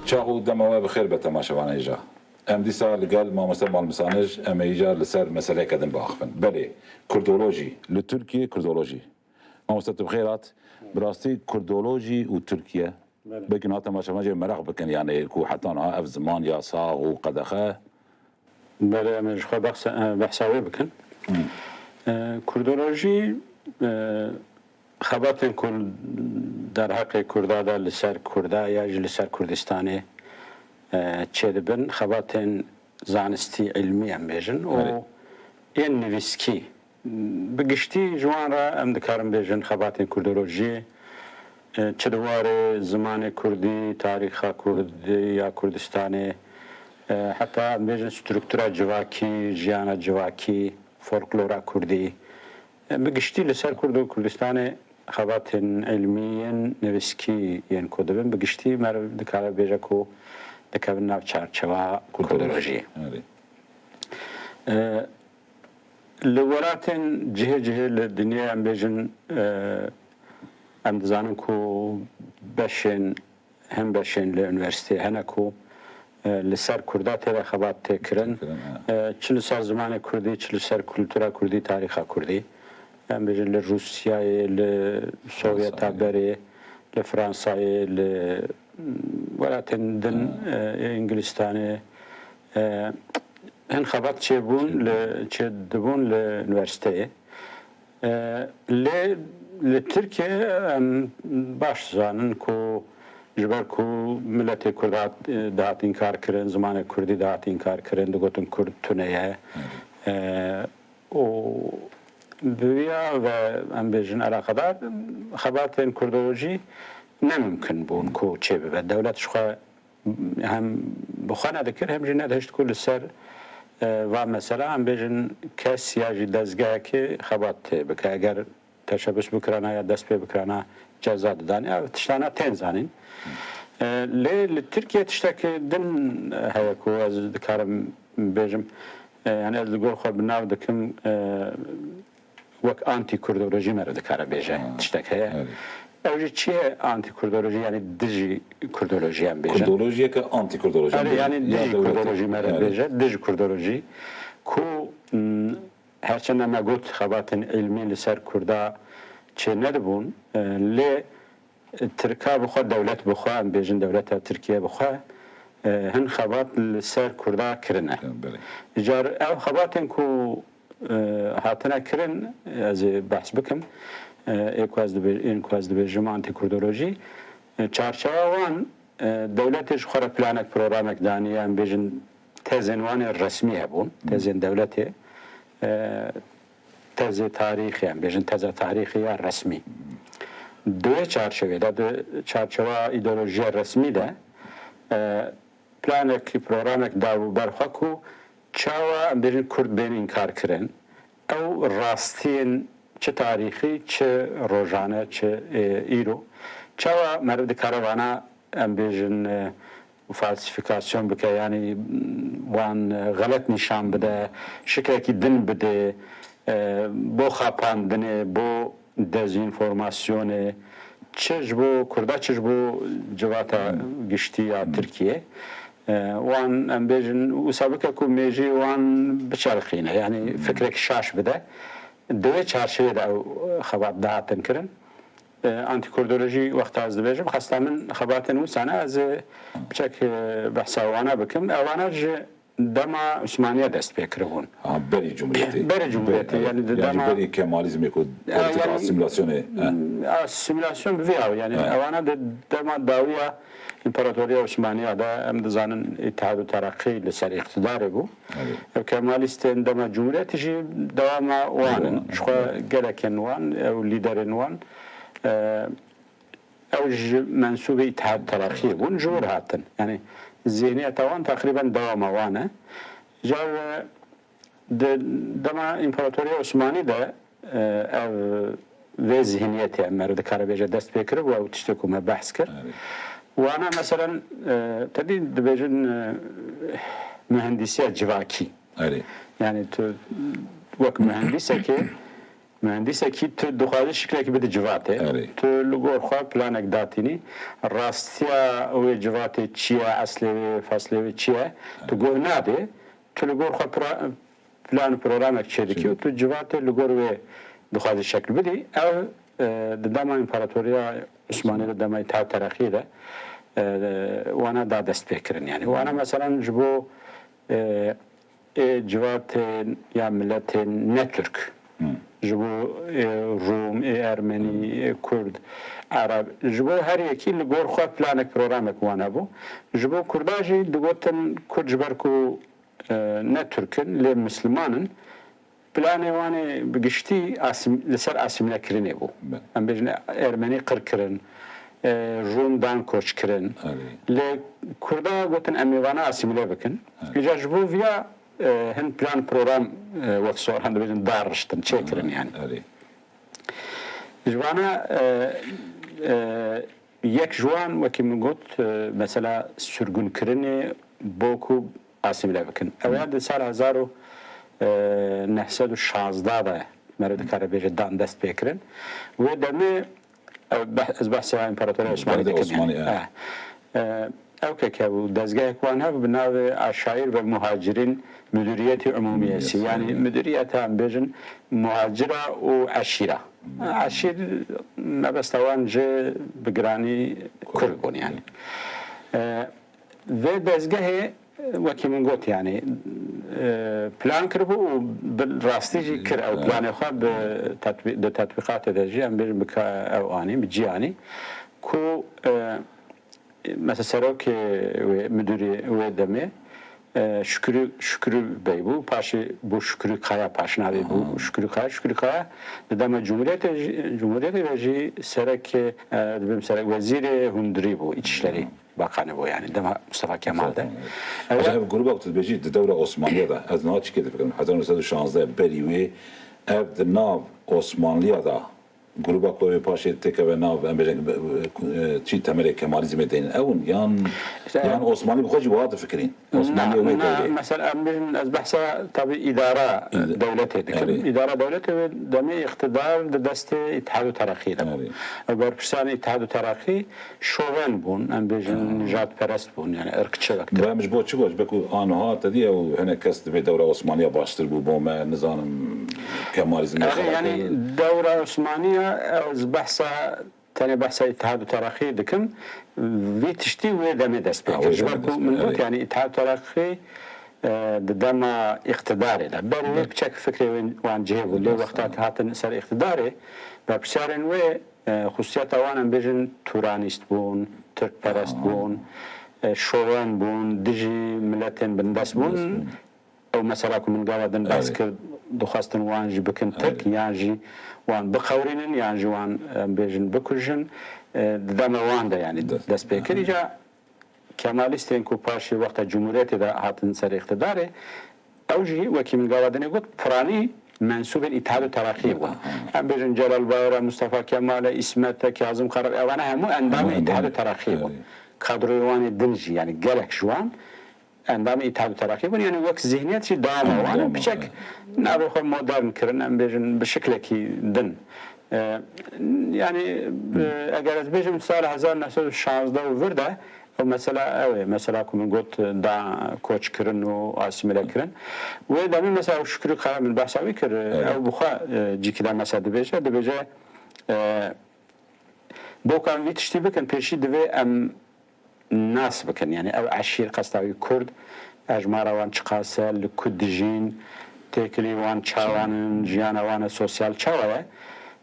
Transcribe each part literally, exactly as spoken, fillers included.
Çax û dema we bi xêr be temaşevanên hêja. Em dîsa li gel mamoste Malmisanij em ê îcar li ser meseleyeke din biaxivin. Belê, kurdolojî. Li Tirkiyê kurdolojî. Mamoste tu bi xêr hat. Bi rastî kurdolojî û Tirkiye. Belê. Belkî niha temaşevan jî meraq bikin, yani ku heta niha ev ziman ya sax û qedexe. Belê, em ê ji xwe behsa, behsa wê bikin. E, kurdolojî, e, xebatên ku derheqê Kurda de li ser Kurda ya jî li ser Kurdistanê, e, çêdibin, xebatên zanistî, ilmî em bêjin û Erê. yên nivîskî. Bi giştî ji wan re em dikarin bêjin xebatên kurdolojiyê, e, çi di warê zimanê kurdî, tarîxa kurdî ya Kurdistanê, e, heta em bêjin struktura civakî, jiyana civakî, folklora kurdî. E, bi giştî li ser Kurd û Kurdistanê xebatên ilmî yên nivîskî yên ku dibin, bi giştî meriv dikare bêje ku dikevin nav çarçewa kurdolojiyê. Erê. E, Li welatên cihê cihê li dinyê em bêjin, e, em dizanin ku beşên, hin beşên li unîversîteyê hene ku, e, li ser Kurda tê de xebat tê kirin. Tê kirin, e. E, çi li ser zimanê Kurdî, çi li ser kultura Kurdî, tarîxa Kurdî. Em bêjin li Rûsyayê, li Sovyeta Fransayê. berê, li Fransayê, li, mm, welatên din, Ha. e, Îngilistanê, e, hin xebat çêbûn li, çêdibûn li unîversîteyê. E, lê li Tirkiye em baş zanin ku ji ber ku miletê Kurd hat, e, dihat înkar kirin, zimanê Kurdî dihat înkar kirin, digotin Kurd tune ye. E, û bi vîya ve em bêjin eleqedar xebatên kurdolojî ne mimkin bûn ku çêbibe. Dewlet ji xwe hem bi xwe nedikir, hem jî nedihişt ku li ser, e, va mesela, em bêjin, kes ya jî dezgehekê xebat tê bike. Eger teşebus bikirana ya dest pê bikirana ceza didan. Ev tiştana tên zanîn. E, lê li Tirkiye tiştekî din heye ku ez dikarim bêjim. E, yani ez li gor xwe bi nav dikim, e, wek antî-kurdolojî meriv dikare bêje. Ha, tiştek heye. Evet. Ew jî çi ye antî-kurdolojî, yani dijî kurdolojî em bêjin? Kurdolojiyeke antî-kurdolojî. Evet, yani dijî kurdolojî meriv bêje, dijî kurdolojî. Ku, m, herçende me got xebatên ilmî li ser Kurda çê nedibûn, e, lê Tirka bi xwe, dewlet bi xwe, em bêjin dewleta Tirkiye bi xwe, e, hin xebat li ser Kurda kirine. Belê. Îcar ev xebatên ku, e, hatine kirin, ez ê behs bikim, e, ê ku ez dibê-, ên ku ez dibêjim antî-kurdolojî, e, çarçewa wan, e, dewletê ji xwe re planek, programek daniye, em bêjin tezên wan ê resmî hebûn, tezên dewletê, e, tezê tarîxê, em bêjin teza tarîxê ya resmî. Di wê çarçevê de, di çarçewa îdeolojiya resmî de, e, planek, programek dabû ber xwe ku çawa, em bêjin, Kurd bên înkar kirin. Ew rastiyên çi tarîxî, çi rojane, çi, e, îro, çawa meriv dikare vana, em bêjin, e, falsîfîkasyon bike, yanî, mm, wan, e, xelet nîşan bide, şikilekî din bide, e, bo xapandinê, bo dezinformasyonê, çi ji bo Kurda, çi ji bo civata giştî ya Tirkiye. E, wan, em bêjin, wisa bike ku mêjî wan biçerxîne, yanî fikrek şaş bide. Di wê çarçevê de ew xebat dihatin kirin. E, antîkurdolojî wexta ez dibêjim, xesta min xebatên wisa ne, ez ê piçek, e, behsa wana bikim. Ewana ji dema Osmaniye dest pê kiribûn. Ha, berî Cumhuriyetê. Berî Cumhuriyetê, Ber-, yani di yani dema berî Kemalizmê ku Ya, politika yani, asimilasyonê, he. Asimilasyon bi vî awî, yani He. ewana di dema dawiya İmparatoriya Osmaniya de, em dizanin, Îtihad û Tereqî li ser îqtidarê bû. Evet. Ev Kemalîstên dema Cumhuriyetê jî dewama wan in. Wan, Ji xwe evet. gelekên wan, ew lîderên wan, e, ew ji mensûbê Îtihad Tereqiyê bûn, ji wir hatin. Yani zihniyeta wan teqrîben dewama wan e. Car, e, di dema İmparatoriya Osmanî de, e, ev vê zihniyetê em meriv dikare bêje dest pê kiribû, ew tiştê ku me behs kir. Evet. Wana meselen, e, tedî dibêjin, e, mühendisiya civakî. Erê. Yani tu wek mühendisekê Mühendîsekî tu dixwazî şiklekî bidî civatê. Erê. Tu li gor xwe planek datînî. Rastiya wê civatê çi ye, eslê wê, feslê wê çi ye? Tu guh nadê. Tu li gor xwe pra-, plan û programek çêdikî û tu civatê li gor wê dixwazî şekil bidî. Ev, e, di dema împaratoriya Osmanî de, dema Îtihad Tereqiyê de, e, wana da destpêkirin. Yani wana meselan ji bo, e, ê civatên ya miletên ne Türk, ji bo ê Rûm, ê Ermenî, ê Kurd, Ereb, ji bo her yekî li gor xwe planek programek wan hebû. Ji bo Kurda jî digotin Kurd ji ber ku, e, ne Türk in, lê Misliman in, planê wan ê bi giştî asim-, li ser asîmîlekirinê bû. Be. Em bêjin Ermenî qir kirin, e, Rûm dan koç kirin. Erê. Lê Kurda gotin em ê vana asîmîle bikin. Erê. Îca ji bo viya, e, hin plan program, e, wek soran dibêjin dariştin, çêkirin yani. Erê. Ji vana, e, e, yek ji wan wekî min got, e, mesela sürgünkirinê bo ku asîmîle bikin. Ew ya di sal hezar û neh sed û şazdeh de meriv dikare bêje dan dest pê kirin. Wê demê, e, beh-, ez behsa Împaratoriya Osmanî Berdê dikim. Osmanî, yani. E. E, ew kek hebû, dezgehek wan hebû bi navê Aşair ve Muhacirîn Müdüriyeti Umumiyesi. Umumiyesi, yani evet. Müdüriyeta em bêjin muhacira û eşîra. Eşîr mebesta wan ji bi giranî Kurd bûn yani. E, vê dezgehê, wekî min got yani, e, plan kiribû û bi rastî jî kir ew planê xwe bi tetbî-, di tetbîqatê de jî em bêjin bi ka-, ew anî, bi cî anî ku, e, mesela serokê wê, müdürê wê demê, e, Şükrü, Şükrü Bey bû. Paşê bû Şükrü Kaya, paşnavê bû Şükrü Kaya. Şükrü Kaya di dema Cumhuriyetê jî, Cumhuriyetê de jî serekê, e, dibêm serek wezîrê hundirî bû, İçişleri Bakanı bû yani. Dema Mustafa Kemal de. Mustafa Kemal. Ew Aşağı ev gruba ku tu dibêjî di dewra Osmanliya de, ez niha çikê difikirim, hezar neh sed û şazdeh berî wê ev di nav Osmanliya de Gruba ku wê paşê têkeve nav, em bêjin, e, çi temelê Kemalizmê deynin. Ew in yan, işte, yan Osmanî bi xwe jî wiha difikirîn. Osmanî na, wê na, dewrê. Mesela em bêjin, ez behsa tabî îdara dewletê dikim. Erê. Îdara dewletê wê demê îqtidar di destê Îtihad û Tereqî de bû. Erê. Ew berpirsiyarên Îtihad û Tereqî şoven bûn, em bêjin nijadperest bûn, yani irqçi wektir. Em ji bo çi got? Ji ber ku aniha te dî ew hinek kes dibê dewra Osmaniya baştir bû bo me, nizanim Kemalizm. Erê, yani dewra Osmaniya, ez behsa, tenê behsa Îtihad û Tereqî dikim. Vî tiştî wê demê dest pê kir. Ji ber ku min got, yani Îtihad û Tereqî, e, di dema îqtidarê de. Berê wê piçek fikrê wê wan cihê bû. Lê wexta ki hatin ser îqtidarê, berpirsiyarên wê, e, xusûsiyeta wan em bêjin Turanîst bûn, Tirkperest bûn, e, şoven bûn, dijî miletên bindest bûn. Ew mesela ku min gava din behs kir, dixwestin wan jî bikin Tirk, yan jî wan biqewirînin, yan jî wan, em bêjin, bikujin. E, di dema wan de, yani, dest pê kir. Îca Kemalîstên ku paşê wexta Cumhuriyetê de hatin ser îqtidarê, ew jî wekî min gava dinê got, piranî mensûbên Îtihad û Tereqî bûn. Em bêjin Celal Bayar e, Mustafa Kemal e, Îsmet e, Kazım Karar, ewana hemû endamên Îtihad û Tereqî bûn. Kadroyê wan ê din jî, yani gelek ji wan endamê Îtihad û Tereqî bûn. Yani wek zihniyet jî dama wan piçek navê xwe modern kirin, em bêjin bi şiklekî din. E, yani, e, eger ez bêjim sala hezar neh sed û şazdeh û vir de, ew mesela ew ê, mesela ku min got, da koç kirin û asîmîle kirin. Wê demê mesela ew Şükrü Kaya min behsa wî kir, ew bi xwe, e, cîkî de mesela dibêje, dibêje, e, bo ku em vî tiştî bikin, pêşî divê em nas bikin. Yani ew eşîr qesta wî Kurd, hejmara wan çiqas e, li ku dijîn, têkilî wan çawan in, jiyana wan e sosyal çawa ye.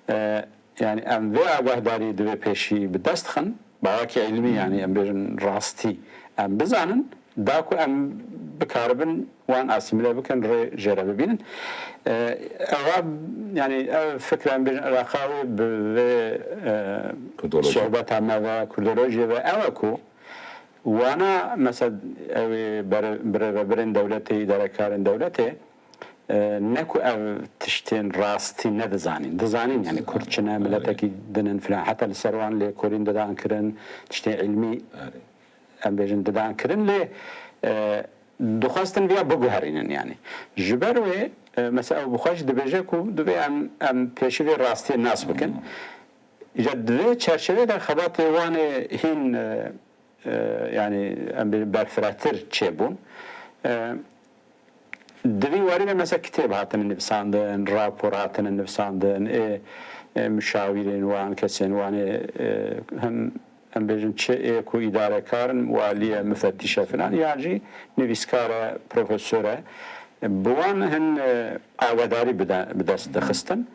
E, yani em vê agahdarî divê pêşî bi dest xin, bi awakî ilmî, yani em bêjin rastî em bizanin, da ku em bikaribin wan asîmîle bikin, rê jê re bibînin. E, ewa, yani ev fikra em bêjin, eleqa wê bi vê, e, Kurdolojî. Sohbeta me ve, Kurdolojiyê ve, ew e ku wana, mesela, ew ê bere-, birêvebirên dewletê, îdarekarên dewletê, e, ne ku ev tiştên rastî nedizanîn. Dizanîn, yani, Kurd çi ne, miletekî din in filan. Heta li ser wan lêkolîn didan kirin, tiştên ilmî, em bêjin, didan kirin. Lê, e, dixwestin viya biguherînin, yani. Ji ber wê E, mesela ew bi xwe jî dibêje ku divê em, em pêşî vê rastiyê nas bikin. Îca di vê çerçevê de xebatê wan ê hîn, e, e, yanî em bêjin berfiretir çêbûn. E, di vî warî de mesela kitêb hatine nivîsandin, rapor hatine nivîsandin, ê, ê muşawîrên wan, kesên wan ê, e, hem em bêjin çi ê ku îdarekar in, walî ye, mifetîş e filan, yan jî nivîskar e, profesor e. Bi wan hin, e, awedarî bide-, bi dest dixistin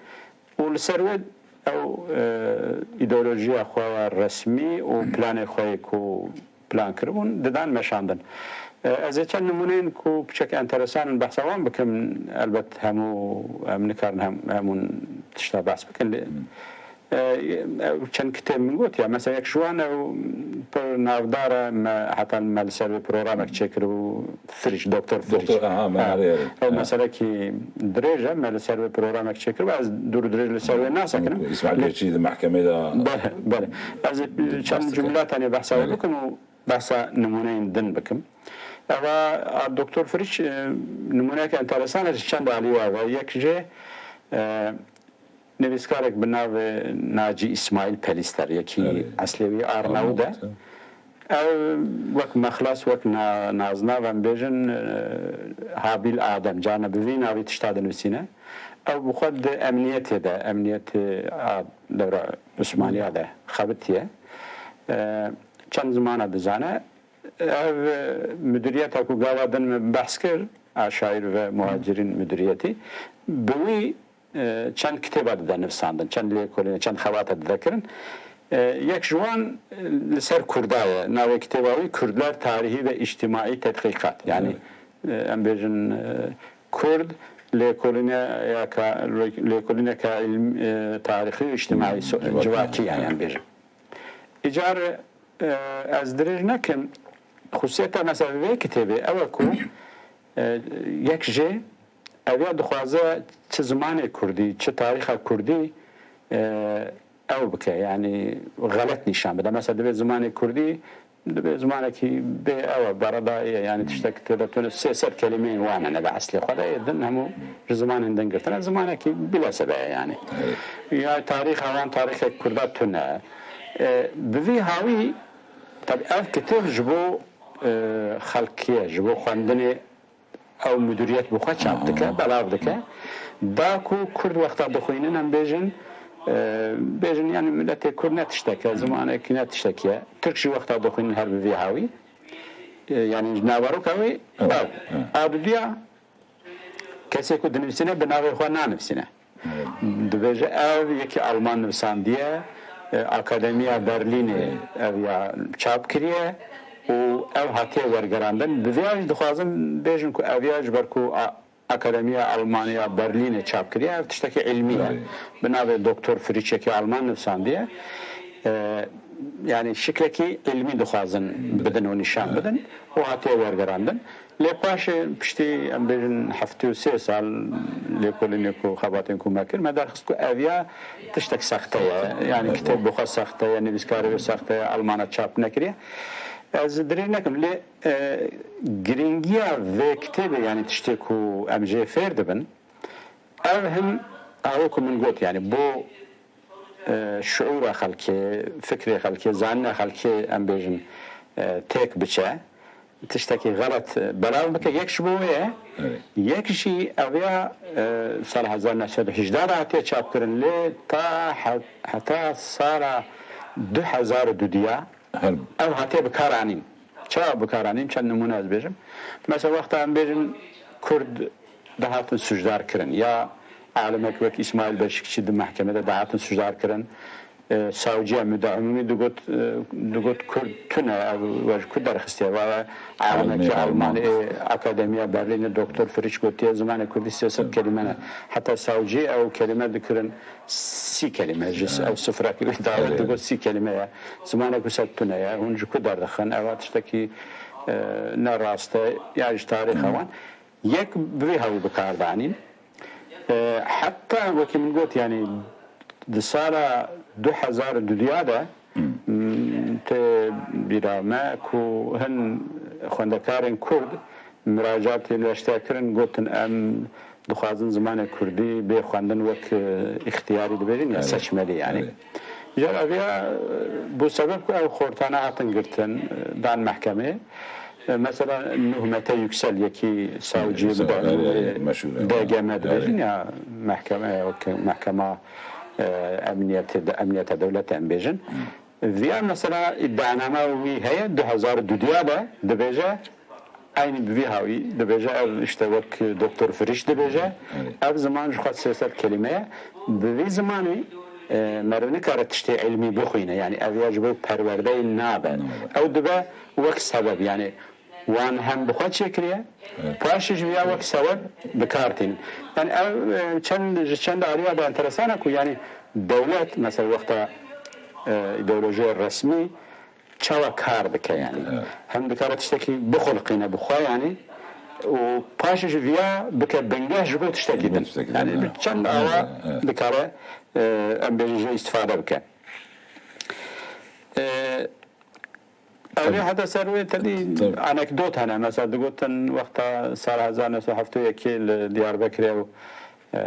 û li ser wê ew, e, îdeolojiya xwe ya resmî û planê xwe yê ku plan kiribûn, didan meşandin. E, ez ê çend nimûneyên ku piçek enteresan in behsa wan bikim, elbet hemû, em nikarin hem, hemûn tişta behs bikin, lê, e, ew çend kitêb min got ya, mesela yek ji wan ew pir navdar e, me, heta me li ser vê programek çêkiribû, Frisch, Doktor Frisch. Doktor, aha, me Ha, erê, erê. Ew Ha. meselekî dirêj e, me li ser vê programek çêkiribû, ez dûr û dirêj li ser wê nasekirim. Îsmail Lê- Keçî di mehkemê de Bele, bele. Ez ê çend Bahs dike. cumle tenê behsa wê Bele. bikim û behsa nimûneyên din bikim. Eva, a, Doktor Frisch, e, nimûneyeke enteresan e, ji çend alî ve ve. Yek jê, e, nivîskarek bi navê Nacî Îsmaîl Pelîster, yekî Erê. eslê wî Arnavûd e. Arnavûd, e. Ew wek mexles, wek na-, naznav em bêjin, e, Habîl Adem, carna bi vî navî tişta dinivîsîne. Ew bi xwe di emniyetê de, emniyetê a dewra Osmaniya de xebitiye. E, çend zimana dizane. Ev, e, mudiriyeta ku gava din min behs kir, a şair ve muhacirîn mudiriyetî, bi wî, e, çend kitêba dide nivîsandin, çend lêkolîne, çend xebata dide kirin. E, yek ji wan, e, li ser Kurda ye. Navê kitêba wî Kurdler Tarihi ve İçtimai Tedkikat. Yani, e, em bêjin, e, Kurd, lêkolîne ya ka-, lêkolîneka ilm-, e, tarixî û îçtimaî so-, Civakî. civakî, yani, em bêjin. Îcar, e, ez dirêj nekim, xusiyeta mesela vê kitêbê ew e ku, e, yek jê ev ya dixwaze çi zimanê kurdî, çi tarîxa kurdî, e, ew bike, yani xelet nîşan bide. Mesela divê zimanê kurdî, divê zimanekî bê ew e, beredayî ye, yani tiştek tê de tune sê sed kelîmeyên wan hene li eslê xwe de, ê din hemû ji zimanên din girtine, zimanekî bilesebe ye yani. Ya tarîxa wan tarîxek kurda tune. E, bi vî hawî, tabi ev kitêb ji bo, e, xelkê, ji bo xwendinê ew mudiriyet bi xwe çap dike, belav dike. Da ku kurd wexta dixwînin, em bêjin, e, bêjin yani miletê kurd ne tiştek e, zimanekî ne tiştekî ye. Tirk jî wexta dixwînin her bi vî hawî. E, yani naveroka wî Evet, ew. evet. A dudiya, kesê ku dinivîsîne bi navê xwe nanivîsîne. Dibêje ev yekî Alman nivisandiye, e, Akademiya Berlînê ev ya çap kiriye û ev hatiye wergerandin. Bi vêya jî dixwazin bêjin ku ev ya ji ber ku a-, Akademiya Almanya Berlînê çap kiriye, ev tiştekî ilmî ye. Bi navê Doktor Friçekî Alman nivisandiye. E, yani şiklekî ilmî dixwazin bidin û nîşan bidin û hatiye wergerandin. Lê paşê piştî, em bêjin, heftê û sê sal lêkolînê ku xebatên ku me kir, me derxist ku ev ya tiştek sexte ye. Yani kitêb bi xwe sexte ye, nivîskarê wê sexte ye, Almana çap nekiriye. Ez dirêj nekim, lê, e, girîngiya vê kitêbê, yani tiştê ku em jê fêr dibin, ev him, ew ku min got, yani bo e, şiûra xelkê, fikrê xelkê, zanîna xelkê, em bêjin, e, têk biçe, tiştekî xelet, e, belav bike, yek ji bo wê ye, Evet. yek jî ev ya, e, sala hezar neh sed û hejdeh de hatiye çapkirin, lê ta he-, heta sala du hezar û dudiya Her ev hatiye bi kar anîn. Çawa bi kar anîn? Çend nimûne ez bêjim. Mesela wexta em bêjin Kurd dihatin sûcdar kirin ya alimek wek Îsmaîl Beşikçî di mehkemê de dihatin sûcdar kirin. E, savcıya müdahimî digot, e, digot Kurd tune, ev we ji ku derxistiye? Ve alimekî Almî Alman, Alman. e, Akademiya Berlînê Doktor Friç gotiye zimanê Kurdî sê sed kelîme ne. Heta savcî ew kelîme dikirin sî kelîme, ji Ya. ew sifrekî wî dawet Evet. digot sî kelîme ye. Zimanê ku ser tune ye, hûn ji ku derdixin? Ev tiştekî, e, ne rast e, ya ji tarîxa wan. Yek bi vî hawî bi kar danîn. E, heta wekî min got, yanî di sala du hezar û dudiya de, m, tê bîra me ku hin xwendekarên Kurd miracatê ünîversiteya kirin, gotin em dixwazin zimanê kurdî bê xwendin wek, e, îxtiyarî dibêjin ya Erê. seçmelî yani. Erê. Îcar eviya, e, bû sebeb ku ew xortane hatin girtin, e, dan mehkemê. E, mesela Nuh Mete Yüksel yekî savcı Erê, bir de, erê, e, erê, meşhur, D G M erê. dibêjin ya mehkeme, wek mehkema, e, emniyetê de, emniyete dewlet em bêjin. Viya mesela îdianame wî heye, du hezar û duduya de dibêje, eynî bi vî hawî dibêje, ev işte wek Doktor Firiş dibêje, Evet. ev ziman ji xwe sê sed kelîme ye. Bi vî zimanî, e, meriv nikare tiştê ilmî bixwîne, yani ev ya ji bo perwerdeyê nabe. Nabe. Ew dibe wek sebeb, yani wan hem bi xwe çêkiriye, Evet. paşê ji viya wek sebeb bi kar tîn. Yani ev, e, çend, ji çend aliya de enteresan e ku yani dewlet, mesela wexta, e, îdeolojiya resmî çawa kar dike yani. Evet. Hem dikare tiştekî bixulqîne bi xwe yani û paşê ji viya bike bingeh ji bo tiştekî Ji bo din. tiştekî din, Yani evet. bi çend Evet, awa evet. dikare, e, em bêjin ji vê îstifade bike. E, Ev ê heta ser wê tedî Tabii. anekdot hene. Mesela digotin wexta sala hezar neh sed heftê û yekê li Diyarbekirê û, e,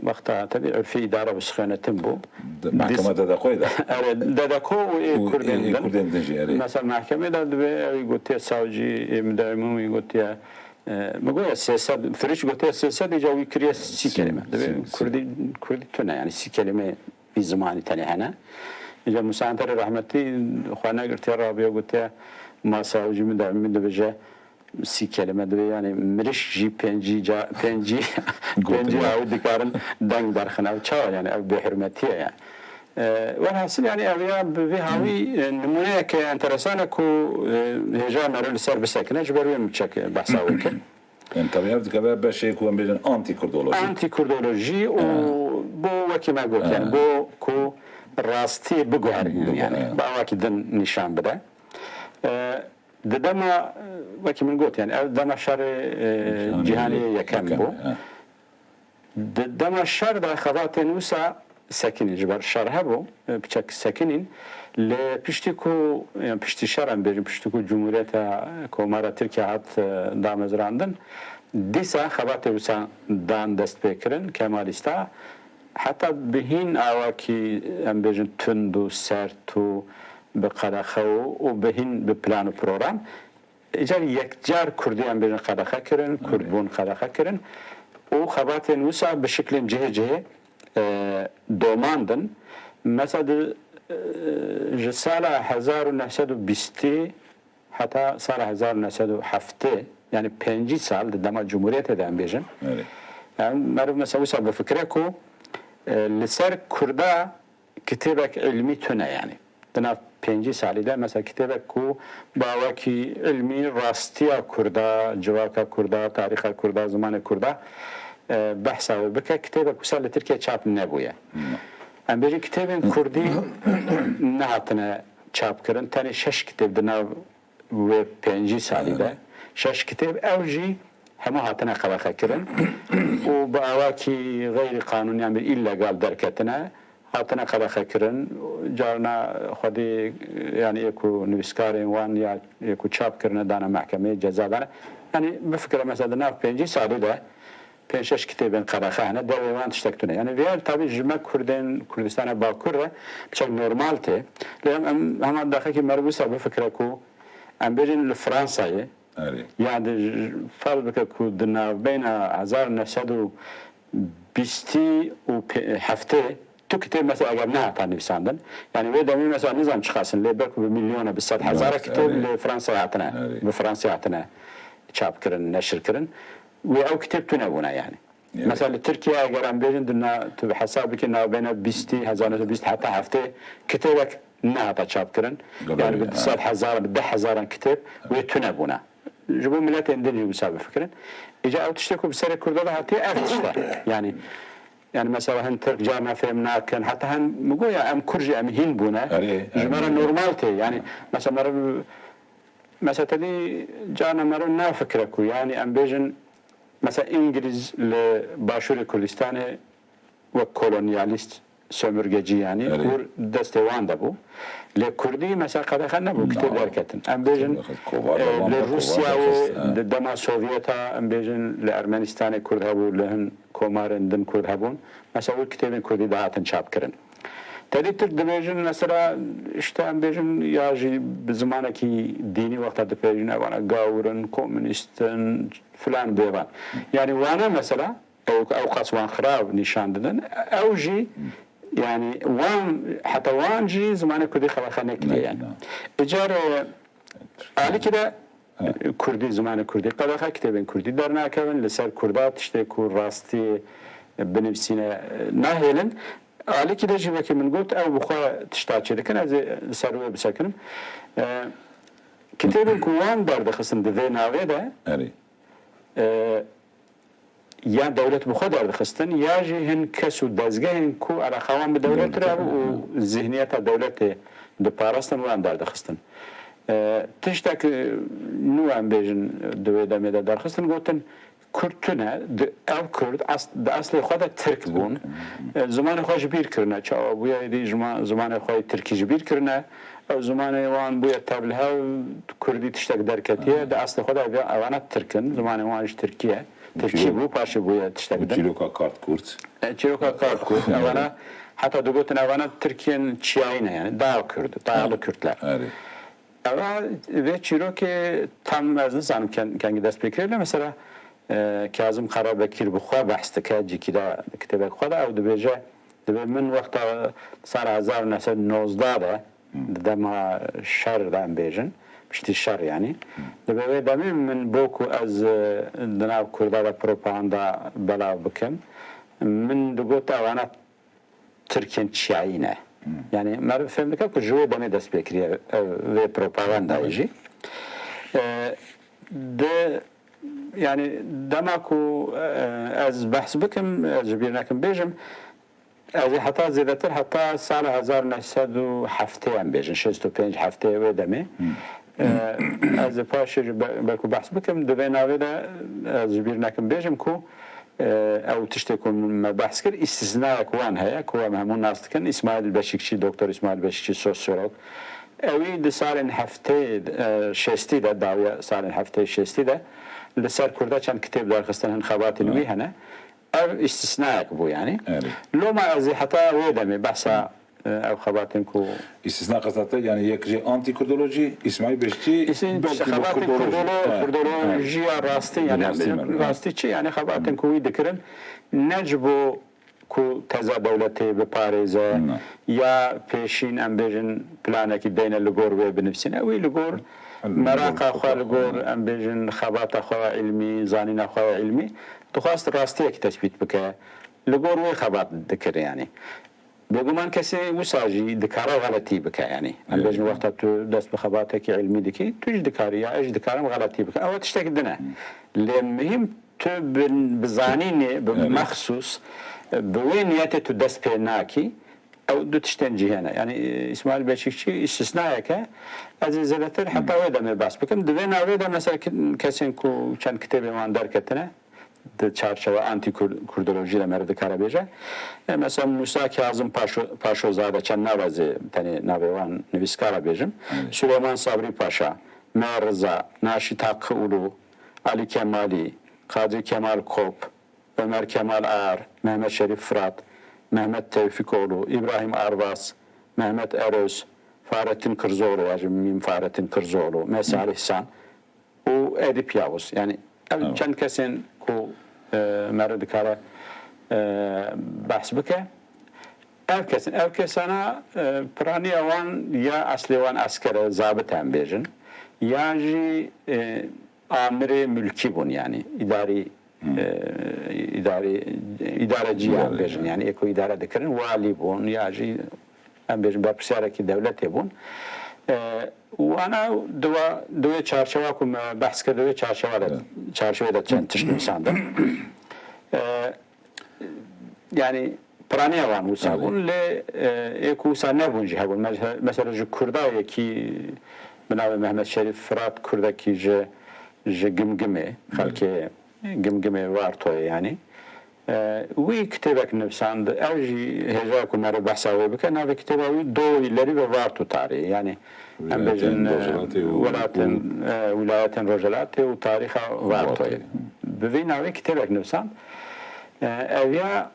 wexta tedî urfî îdare bi sixêne tim bû. De-, Dîs- mehkeme Dedeko de. Erê, Dedeko û ê Û Kurdên ê, ê din. Kurdên din jî, erê. Mesela mehkemê de dibê ew gotiye savcî, ê müdevimî gotiye, e, mi goya sê sed, Firiş gotiye sê sed, îca wî kiriye sî Sî, kelîme. Dibê sî, sî. Kurdî, Kurdî tune yani sî kelîme. Vî zimanî tenê hene. Îca Musa Enterê rehmetî xwe negirtiye, rabiye gotiye, ma savcî min de min dibêje sî kelîme dibê, yani mirişk jî pêncî ca-, pêncî, Gotin pêncî ya. awi dikarin deng derxin. Ev çawa yani, ev bêhurmetî ye yani. E, welhasil yani ev ya bi vî hawî, e, nimûneyeke enteresan e ku, e, hêja meriv li ser bisekine, ji ber wê min çek behsa wê kir. Yani tabii ev dikeve beşê ku em bêjin anti-kurdolojî. Anti-kurdolojî û Ha. bo wekî me got, yani Ha. bo ku rastiyê biguherînin, Bigu-, yani ha. bi awakî din nîşan bide. E, di dema, e, wekî min got, yani ev dema şerê, e, Cîhanê cîhanê yekem yekem, bû. ha. Di dema şer de xebatên wisa sekinîn, ji ber şer hebû, e, piçek sekinîn. Lê piştî ku, yani piştî şer em bêjin, piştî ku Cumhuriyeta Komara Tirkiye hat, e, damezrandin, dîsa xebatê wisa dan destpêkirin, Kemalîsta. Heta bi hîn awakî, em bêjin, tund û sert û bi qedexe û, û bi hîn bi plan û program. Îcar yekcar Kurdî em bêjin qedexe kirin, Kurd Erê. bûn qedexe kirin û xebatên wisa bi şiklên cihê cihê, e, domandin. Mesela di, e, ji sala hezar û neh sed û bîstî heta sala hezar û neh sed û heftê, yani pêncî sal di dema Cumhuriyetê de em bêjin. Erê. Yani meriv mesela wisa bifikire ku, e, li ser Kurda kitêbek ilmî tune yani. Di nav pêncî salî de mesela kitêbek ku bi awakî ilmî rastiya Kurda, civaka Kurda, tarîxa Kurda, zimanê Kurda, e, behsa wê bike, kitêbek wisa li Tirkiye çap nebûye. Hmm. Em bêjin kitêbên Kurdî nehatine çap kirin. Tenê şeş kitêb di nav wê pêncî salî de Evet. şeş kitêb, ew jî hemû hatine qedexekirin û bi awakî xeyrî qanûnî, yan bir îllegal derketine, hatine qedexekirin. Carna xwedî, yani ê ku nivîskarên wan ya ê ku çap kirine dane mehkemeyê, ceza dane. Yani bifikire mesela di nav pêncî salî de pênc şeş kitêbên qedexe hene, devê wan tiştek tune. Yani vêya tabî ji me Kurdên Kurdistana Bakur re piçek normal tê. Lê em, em hema daxekî meriv wisa bifikire ku em bêjin li Fransayê, Erê. yani ji, ferz bike ku di navbeyna hezar neh sed û bîstî û heftê tu kitêb mesela eger nehata nivîsandin, yani wê demê mesela nizam çiqasin, lê belku bi milyona, bi sed hezara Belki, kitêb erê. li Fransayê hatine, Erê. bi Fransayê hatine çap kirin, neşir kirin. Wê ew kitêb tune bûne yani. Evet. Mesela li Tirkiye eger em bêjin di na, tu bi hesab bikî navbeyna bîstî, hezar neh sed û bîst heta heftê kitêbek nehata çap kirin. Galerî, Yani bi ha. sed hezar, bi deh hezaran kitêb wê tune bûne. Ji bo miletên din jî wisa bifikirin. Îca ew tiştê ku bi serê Kurda de hatiye ev tişt e. Yani, yani mesela hin Tirk carna fêm nakin, heta hin mi got ya em Kurd jî em hîn bûne. Erê, Ji me re erê. normal tê. Yani mesela meriv, mesela tedî carna meriv nafikire ku yani em bêjin mesela Îngilîz li Başûrê Kurdistanê wek kolonyalîst, sömürgecî yani, Erê. hûr destê wan de bû. Lê Kurdî mesela qedexe nebû, kitêb Na. derketin. Em bêjin, Kitêb derket. Kovar e, devam li da, Rûsya kovar û derket, ha. di dema Sovyeta, em bêjin li Ermenistanê Kurd hebû, li hin komarên din Kurd hebûn. Mesela wê kitêbên Kurdî dihatin çapkirin. Tedî Tirk dibêjin, mesela, işte, em bêjin, ya jî bi zimanekî dînî wexta dipêjin, evana gawir in, komûnîst in, filan bêvan. Yani wana, mesela, ew, ew qas wan xirab nîşan didin. Ew jî, yani wan, heta wan jî zimanê Kurdî qedexe nekiriye yani. Îcar, e, alîkî de Kurdî, zimanê Kurdî qedexe, kitêbên Kurdî dernakevin, li ser Kurda tiştê ku rastî binivîsîne, e, nahêlin. Alîkî de jî wekî min got, ew bi xwe tişta çêdikin, ez ê li ser wê bisekinim. E, kitêbên ku wan derdixistin di vê navê de, Erê. e, ya dewlet bi xwe derdixistin, ya jî hin kes û dezgehên ku eleqa wan bi dewlet re bû û zihniyeta dewletê diparastin, wan derdixistin. E, tiştek, e, nû em bêjin di wê demê de derxistin, gotin, Kurd tune, di, ev Kurd es-, di eslê xwe de Tirk bûn. E, zimanê xwe ji bîr kirine. Çawa bûye êdî zima-, zimanê xwe yê Tirkî ji bîr kirine? Ew zimanê wan bûye tevlihev, Kurdî tiştek derketiye. Di eslê xwe de ev-, evana Tirk in. Zimanê wan ji Tirkî ye. Tirkî bû, paşê bûye tiştek din. Çîroka Kart Kurt. E, çîroka Kart Kurt. Evana, heta digotin evana Tirkiyên çiyayî ne yani. Dağ Kurd, dağlı Kürtler. Erê. Eva vê çîrokê tam ez nizanim ken-, kengî dest pê kiriye, lê mesela, e, Kazim Karabekir bi xwe behs dike, cîkî de kitêbek xwe de ew dibêje, dibê min wexta sala hezar û neh sed û nozdeh de, di dema şer de em bêjin, piştî şer yanî, dibê wê demê min bo ku ez, e, di nav Kurda de propaganda belav bikim, min digot evana Tirkên çiyayî ne. Yani meriv fêm dike ku ji wê demê dest pê kiriye, e, vê propagandayê jî. E, di, yani dema ku, e, ez behs bikim, ez ji bîr nekim bêjim, ez ê heta zêdetir, heta sala hezar neh sed û heftê em bêjin, şêst û pênc heftê wê demê. E, ez ê paşê jî be-, belku behs bikim, di vê navê de ez ji bîr nekim bêjim ku, e, ew tiştê ku me behs kir, îstisnayek wan heye ku em hemû nas dikin, Îsmaîl Beşîkçî, Doktor Îsmaîl Beşîkçî, sosyolog. Ewî di salên heftê, e, şêstî de, dawiya salên heftê şêstî de li ser Kurda çend kitêb derxistin, hin xebatên wî hene. Ev îstisnayek bû yani. Erê. Loma ez ê heta wê demê behsa, e, ev xebatên ku Îstisna qesate, yani yek jê anti-Kurdolojî, Îsmaîl Beşîkçî, Îsmaîl belkî bi xebatê Kurdolo-, Kurdolo-, Ha, ha. Kurdolojiya rastî, yani Rastî em bêjin, me, ha. Rastî çi? Yani xebatên ku wî dikirin, ne ji bo ku teza dewletê biparêze, Na. ya pêşîn em bêjin planekî deyne li gor wê binivîsîne. Wî li gor Li gor meraqa xwe, li gor, Ha. em bêjin xebata xwe ya îlmî, zanîna xwe ya îlmî, dixwest rastiyekî tespît bike. Li gor wê xebat dikir yani. Bêguman kesê wisa jî dikare xeletî bike, yanî. Em Evet. bêjin wexta tu dest bi xebatekî ilmî dikî, tu jî dikarî, ya ez jî dikarim xeletî bikim. Ew tiştekî din e. Lê muhîm tu bi, bi zanînê, bi Evet. mexsûs, bi wê niyetê tu dest pê nakî, ew du tiştên cihê ne. Yanî, Îsmaîl Beşîkçî îstisnayek e. Ez ê zêdetir heta wê demê behs bikim. Di vê navê de mesela ki-, kesên ku çend kitêbên wan derketine, di çarçewa anti-Kur-, Kurdolojî de meriv dikare bêje. E, mesela Musa Kazim Paşo-, Paşozade, çend nav ez ê tenê navê wan nivîskara bêjim. Evet. Süleyman Sabri Paşa, Me Riza, Naşit Hakkı Ulu, Ali Kemalî, Kadri Kemal Kop, Ömer Kemal Ağar, Mehmet Şerif Fırat, Mehmet Tevfikoğlu, İbrahim Arvas, Mehmet Eröz, Fahrettin Kırzoğlu, ya jî Mîm Fahrettin Kırzoğlu, Me Salih San, û Edîp Yavuz. Yanî ev Evet. çend kesên ku, e, meriv dikare, e, behs bike. Ev kesin, ev kesana, e, piraniya wan ya eslê wan esker e, zabit em bêjin, ya jî, e, amirê mulkî bûn, yanî îdarî, Hmm. e, îdarî, îdarecî yan İdare, bêjin, yani. yani ê ku îdare dikirin, walî bûn, ya jî em bêjin berpirsiyarekî dewletê bûn. E, wana di wa, di wê çarçewa ku me behs kir, di wê çarçewa de, Evet. çarçewê de çend tişt nivîsandin. E, yani piraniya wan wisa Evet. bûn, lê, e, ê ku wisa nebûn jî hebûn. Mes-, mesela ji Kurda yekî bi navê Mehmet Şerîf Firat, Kurdekî ji, ji Gimgimê, Evet. xelkê Gimgimê Vartoyê yani. E, wî kitêbek nivîsand, ew jî hêja ku meriv behsa wê bike, navê kitêba wî Doğu İlleri ve Varto Tarihi. Yani em Wilayetên bêjin, e, Rojhilatê û, welatên, û e, wilayetên Rojhilatê û tarîxa Vartoyê. Vartoyê. Bi vî navê kitêbek nivîsand. E, ev ya,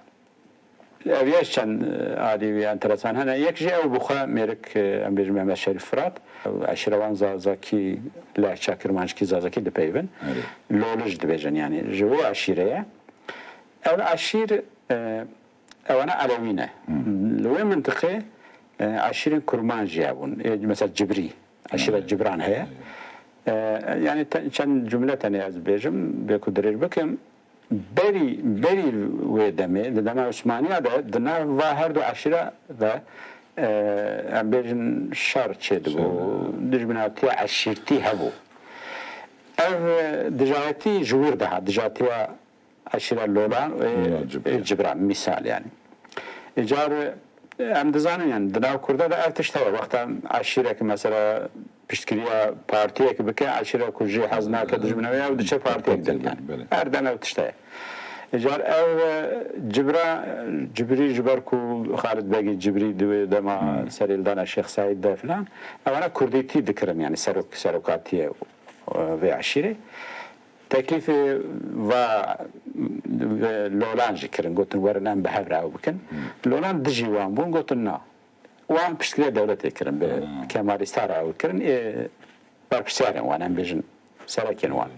ev ya çend, e, alî wî enteresan hene. Yek jî ew bi xwe mêrik, e, em bêjin Mehmet Şerîf Firat. Eşîra wan Zazakî, lehça Kirmanckî Zazakî dipeyvin. Erê. Lolij dibêjin, yanî ji wê eşîrê ye. Ev eşîr, e, ewana Elewî ne. Li wê mintiqê, e, eşîrên Kurman jî hebûn. Ê, mesela Cibrî, eşîra Cibran heye. E, yanî te-, çend cumle tenê ez bêjim, bê ku dirêj bikim. Berî, berî wê demê, di dema Osmaniya de, di nav va her du eşîra de, e, em bêjin şer çêdibû, dijminatiya eşîrtî hebû. Ev, e, dijayetî ji wir dihat, dijatiya eşîra Lolan û, e, Cibran, misal yani. Îcar, e, em dizanin yani, di nav Kurda de ev tişt heye. Wexta eşîrek mesela piştgiriya partiyek bike, eşîra ku jê hez nake, dijmine wê, ew diçe partiyek din yani. Her dem ev tişt heye. Îcar ev, e, Cibra, Cibrî ji ber ku Xalid Begî Cibrî di wê dema serhildana Şêx Seîd de filan, ewana kurdîtî dikirin yani, serok-, serokatiye, e, vê eşîrê. Teklîfê va, e, Lolan jî kirin, gotin werin em bi hev re ew bikin. Lolan dijî wan bûn, gotin na. Wan piştgiriya dewletê kirin, bi Kemalîsta re ew kirin, ê berpirsiyarên wan, em bêjin serekên wan.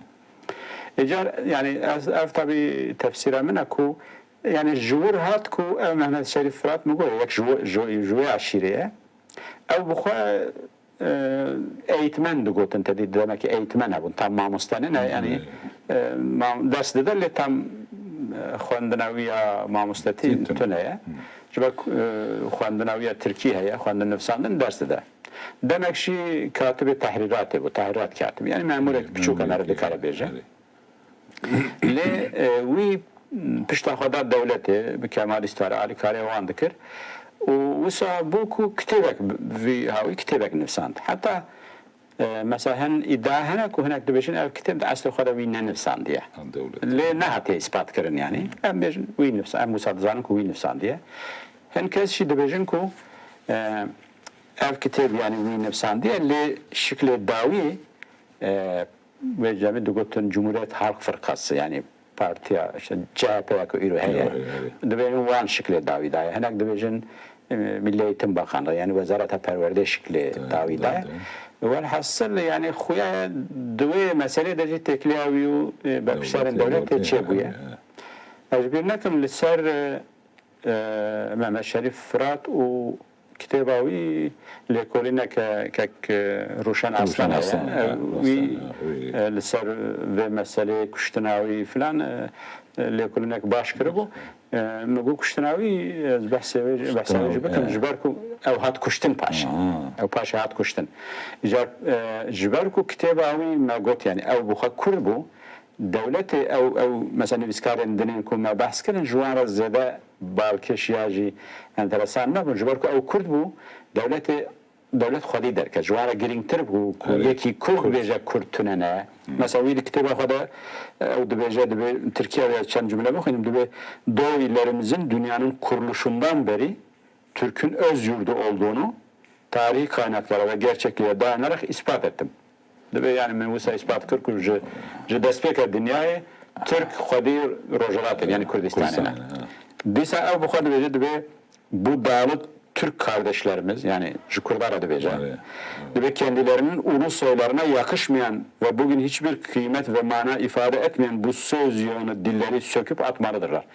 Îcar, yani, ez, ev tabî tefsîra min e ku, yani, ji wir hat ku ev Mehmet Şerîf Firat min got, yek ji we-, ji, ji wê eşîrê ye. Ew bi xwe, e, eğitmen digotin, tedî demekî eğitmen hebûn, tam mamoste nîne, yani, e, mam-, ders dide, lê tam, e, xwendina wî ya mamostetî tune ye. Ji ber ku, e, xwendina wî ya tirkî heye, xwendin nivsandin ders dide. Demek jî katibê tehrîratê bû, tehrîrat katibî. Yani memûrek biçûk e, meriv dikare bêje. Lê, e, wî pişta xwe da dewletê, bi Kemalîsta re alîkarê wan dikir. Û wisa bû ku kitêbek bi-, vî hawî kitêbek nivîsand. Heta, e, mesela hin îdia hene ku hinek dibêjin ev kitêb di eslê xwe de wî nenivîsandiye. Lê nehatiye îspat kirin yani. Em bêjin wî nivîsa-, em wisa dizanin ku wî nivîsandiye. Hin kes jî dibêjin ku, e, ev kitêb yani wî nivîsandiye, lê şiklê dawî, e, Wê cemî digotin Cumhuriyet Halk Fırkası, yani partiya, işte C H P ya ku îro heye. Dibêjin wan şiklê dawî daye. Hinek dibêjin, e, Milli Eğitim Bakanlığı, yani Wezareta Perwerdê şiklê dawî daye. Welhasil, yani xuya di wê meselê de jî têkiliya wî û, e, berpirsiyarên dewletê çêbûye. Ez ji bîr nekim li ser, e, e, Mehmet Şerîf Firat û kitêba wî lêkolînek e, kek, e, Rûşen Aslan heye. Ew, wî, e, li ser vê meseleyê kuştina wî filan, e, e, lêkolînek baş kiribû. E, min got kuştina wî, ez behsê wê, behsa wê jî bikim, ji ber ku ew hat kuştin paşê. Ew paşê hat kuştin. Îcar, e, ji ber ku kitêba wî me got, yani ew bi xwe kurd bû, dewletê ew, ew mesela nivîskarên din ên ku me behs kirin, ji wan re zêde balkêş ya jî enteresan nebûn. Ji ber ku ew kurd bû, dewletê, dewlet xwedî derket. Ji wan re girîngtir bû ku yekî kurd bêje kurd tune ne. Mesela wî di kitêba xwe de, ew dibêje, dibê, tirkiya ya çend cumle bixwînim, dibê, "Doğu illerimizin dünyanın kuruluşundan beri Türk'ün öz yurdu olduğunu tarihi kaynaklara ve gerçekliğe dayanarak ispat ettim." Dibê, yani, min wisa îspat kir ku ji, ji destpêka dinyayê Tirk xwedî Rojhilatê, yani Kurdistanê ne. Dîsa ew bi xwe dibêje, dibê, "Bu dağlı Türk kardeşlerimiz", yani ji Kurdan re dibêje, dibê, "kendilerinin ulu soylarına yakışmayan ve bugün hiçbir kıymet ve mana ifade etmeyen bu söz yığını dilleri söküp atmalıdırlar."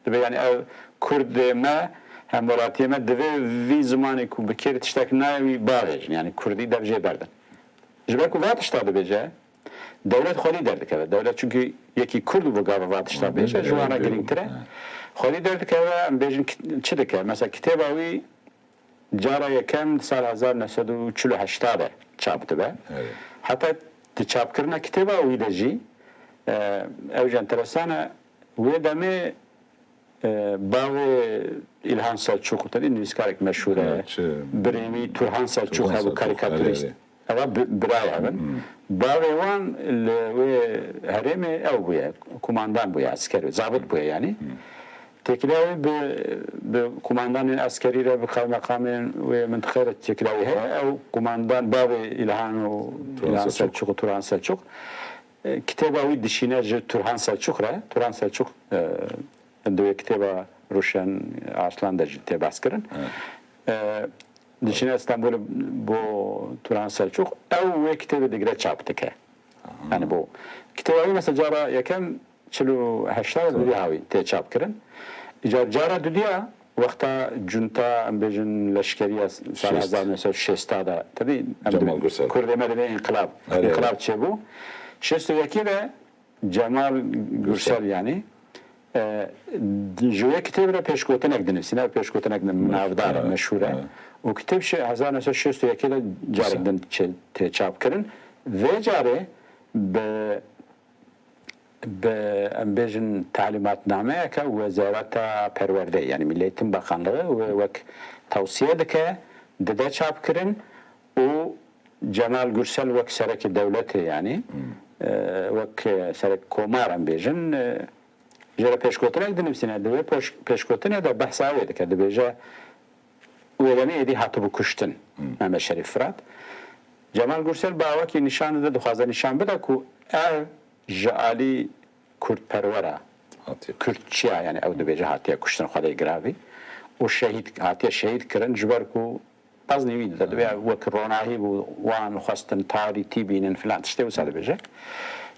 Dibê, yani ev Kurdê me, hemwelatiyê me, divê vî zimanê ku bi kêrî tiştek nayê wî bavêjin. Yani Kurdî dev jê berdin. Ji ber ku va tişta dibêje, dewlet xwedî derdikeve. Dewlet çünkü yekî Kurd û bi gava va tişta bêje, ji wan re girîngtir e. Xwedî derdikeve, em bêjin ki-, çi dike? Mesela kitêba wî cara yekem di sal hezar neh sed û çil û heşta de çap dibe. Heta di çapkirina kitêba wî de jî, e, ew jî enteresan e, wê demê, e, bavê Îlhan Selçûk, tevî nivîskarek meşhûr e, birê wî Turhan Selçûk hebû, karîkaturîst. Ewa bi-, birayê hev in. Bavê wan li wê herêmê ew bûye, kumandan bûye, esker, zabit bûye yani. Têkiliya wî bi, bi kumandanên eskerî re, bi qewmeqamên wê mintiqê re têkiliya wî heye. Ew kumandan bavê Îlhan û Turhan Selçûk û Turhan Selçûk. E, kitêba wî dişîne ji Turhan Selçûk re. Turhan Selçûk, e, Di wê kitêba Rûşen Arslan de jî tê behs kirin. E, diçine Stenbolê bo Turan Selçuk, ew wê kitêbê digire çap dike. Yani bo kitêba wî mesela cara yekem çil û heşta de bi vî hawî tê çap kirin. Îcar cara dudiya wexta cunta, em bêjin, leşkeriya sala Şêst. hezar neh sed û şêst de, tabii, em Cemal dibê-, Gürsel. Kurdê me dibê înqilab. Erê, erê. Înqilab çêbû. Şêst û yekê de Cemal Gürsel, Gürsel. yani, e, ji wê kitêb re pêşgotinek dinivîsîne, pêşgotinek navdar e, Meşhur, meşhur e. evet. Û kitêb şi-, hezar neh sed şêst û yekê de carek Gürsel. din çê-, tê çap kirin. Vê carê bi, bi, em bêjin, talîmatnameyeke Wezareta Perwerdeyê, yani Milli Eğitim Bakanlığı wê wek tewsiye dike, dide çap kirin û Cemal Gürsel wek serekê dewletê, yani, e, wek, e, serek komar em bêjin, e, jê re pêşgotinek dinivîsîne. Di wê poş-, pêşgotinê de behsa wê dike, dibêje, wê demê êdî hatibû kuştin Mehmet Şerîf Firat. Cemal Gürsel bi awakî nîşan dide, dixwaze nîşan bide ku ev ji alî kurdperwer e. Hatiye. Kurdçiya, yani ew dibêje hatiye kuştin, Xwedê giravî. Û şehîd, hatiye şehîd kirin, ji ber ku qeznî wî dide, dibê wek ronahî bû, wan xwestin tarîtî bînin filan, tiştê wisa dibêje.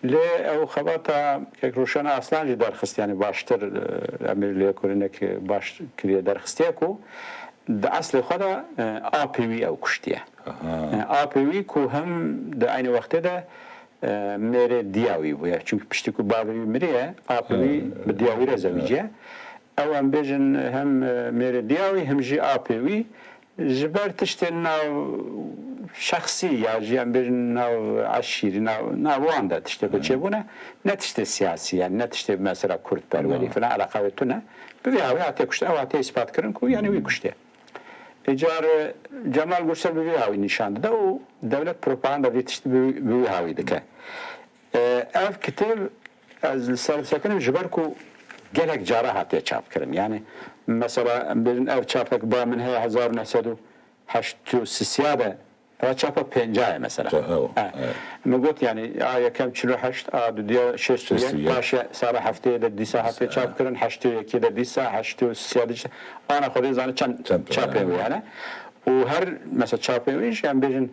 Lê ew xebata kek Rûşen Arslan jî derxist, yani baştir, e, em ê lêkolînek baş kiriye, derxistiye ku di eslê xwe de, e, apê wî ew kuştiye. Aha. E, apê wî ku hem di eynî wextê de, e, mêrê diya wî bûye. Çünkü piştî ku bavê wî miriye, apê wî Ha, bi diya wî re ha. zewiciye. Ew em bêjin hem, e, mêrê diya wî, hem jî apê wî ji ber tiştên nav şexsî ya jî em bêjin nav eşîrî, nav, nav wan de tiştê ku Ha. çêbûne, ne tiştê siyasî, yani ne tiştê mesela kurdperwerî Ha. filan, eleqa wê tune. Bi vî hawî hatiye kuştin, ew hatiye îspat kirin ku yani wî kuştiye. Îcar, e, Cemal Gürsel bi vî hawî nîşan dide û dewlet propaganda vî tiştî bi, bi wî hawî dike. E, ev kitêb ez li ser disekinim ji ber ku gelek cara hatiye çap kirin. Yani mesela em bêjin ev çapek ba min heye hezar û neh sed û heştê û sisiya de, ev çapa pênca ye mesela. Ew, Ha. ew. Min got yani a yekem çil û heşt, a dudiya şêst û yek, Şêst û yek. paşê sala heftê de dîsa hatiye Dîsa. çap kirin, heştê û yekê de dîsa, heştê û sisiya dîsa. Ana Xwedê zane çend Çend çapê tane. wê yani. Û her mesela çapê wî jî em bêjin,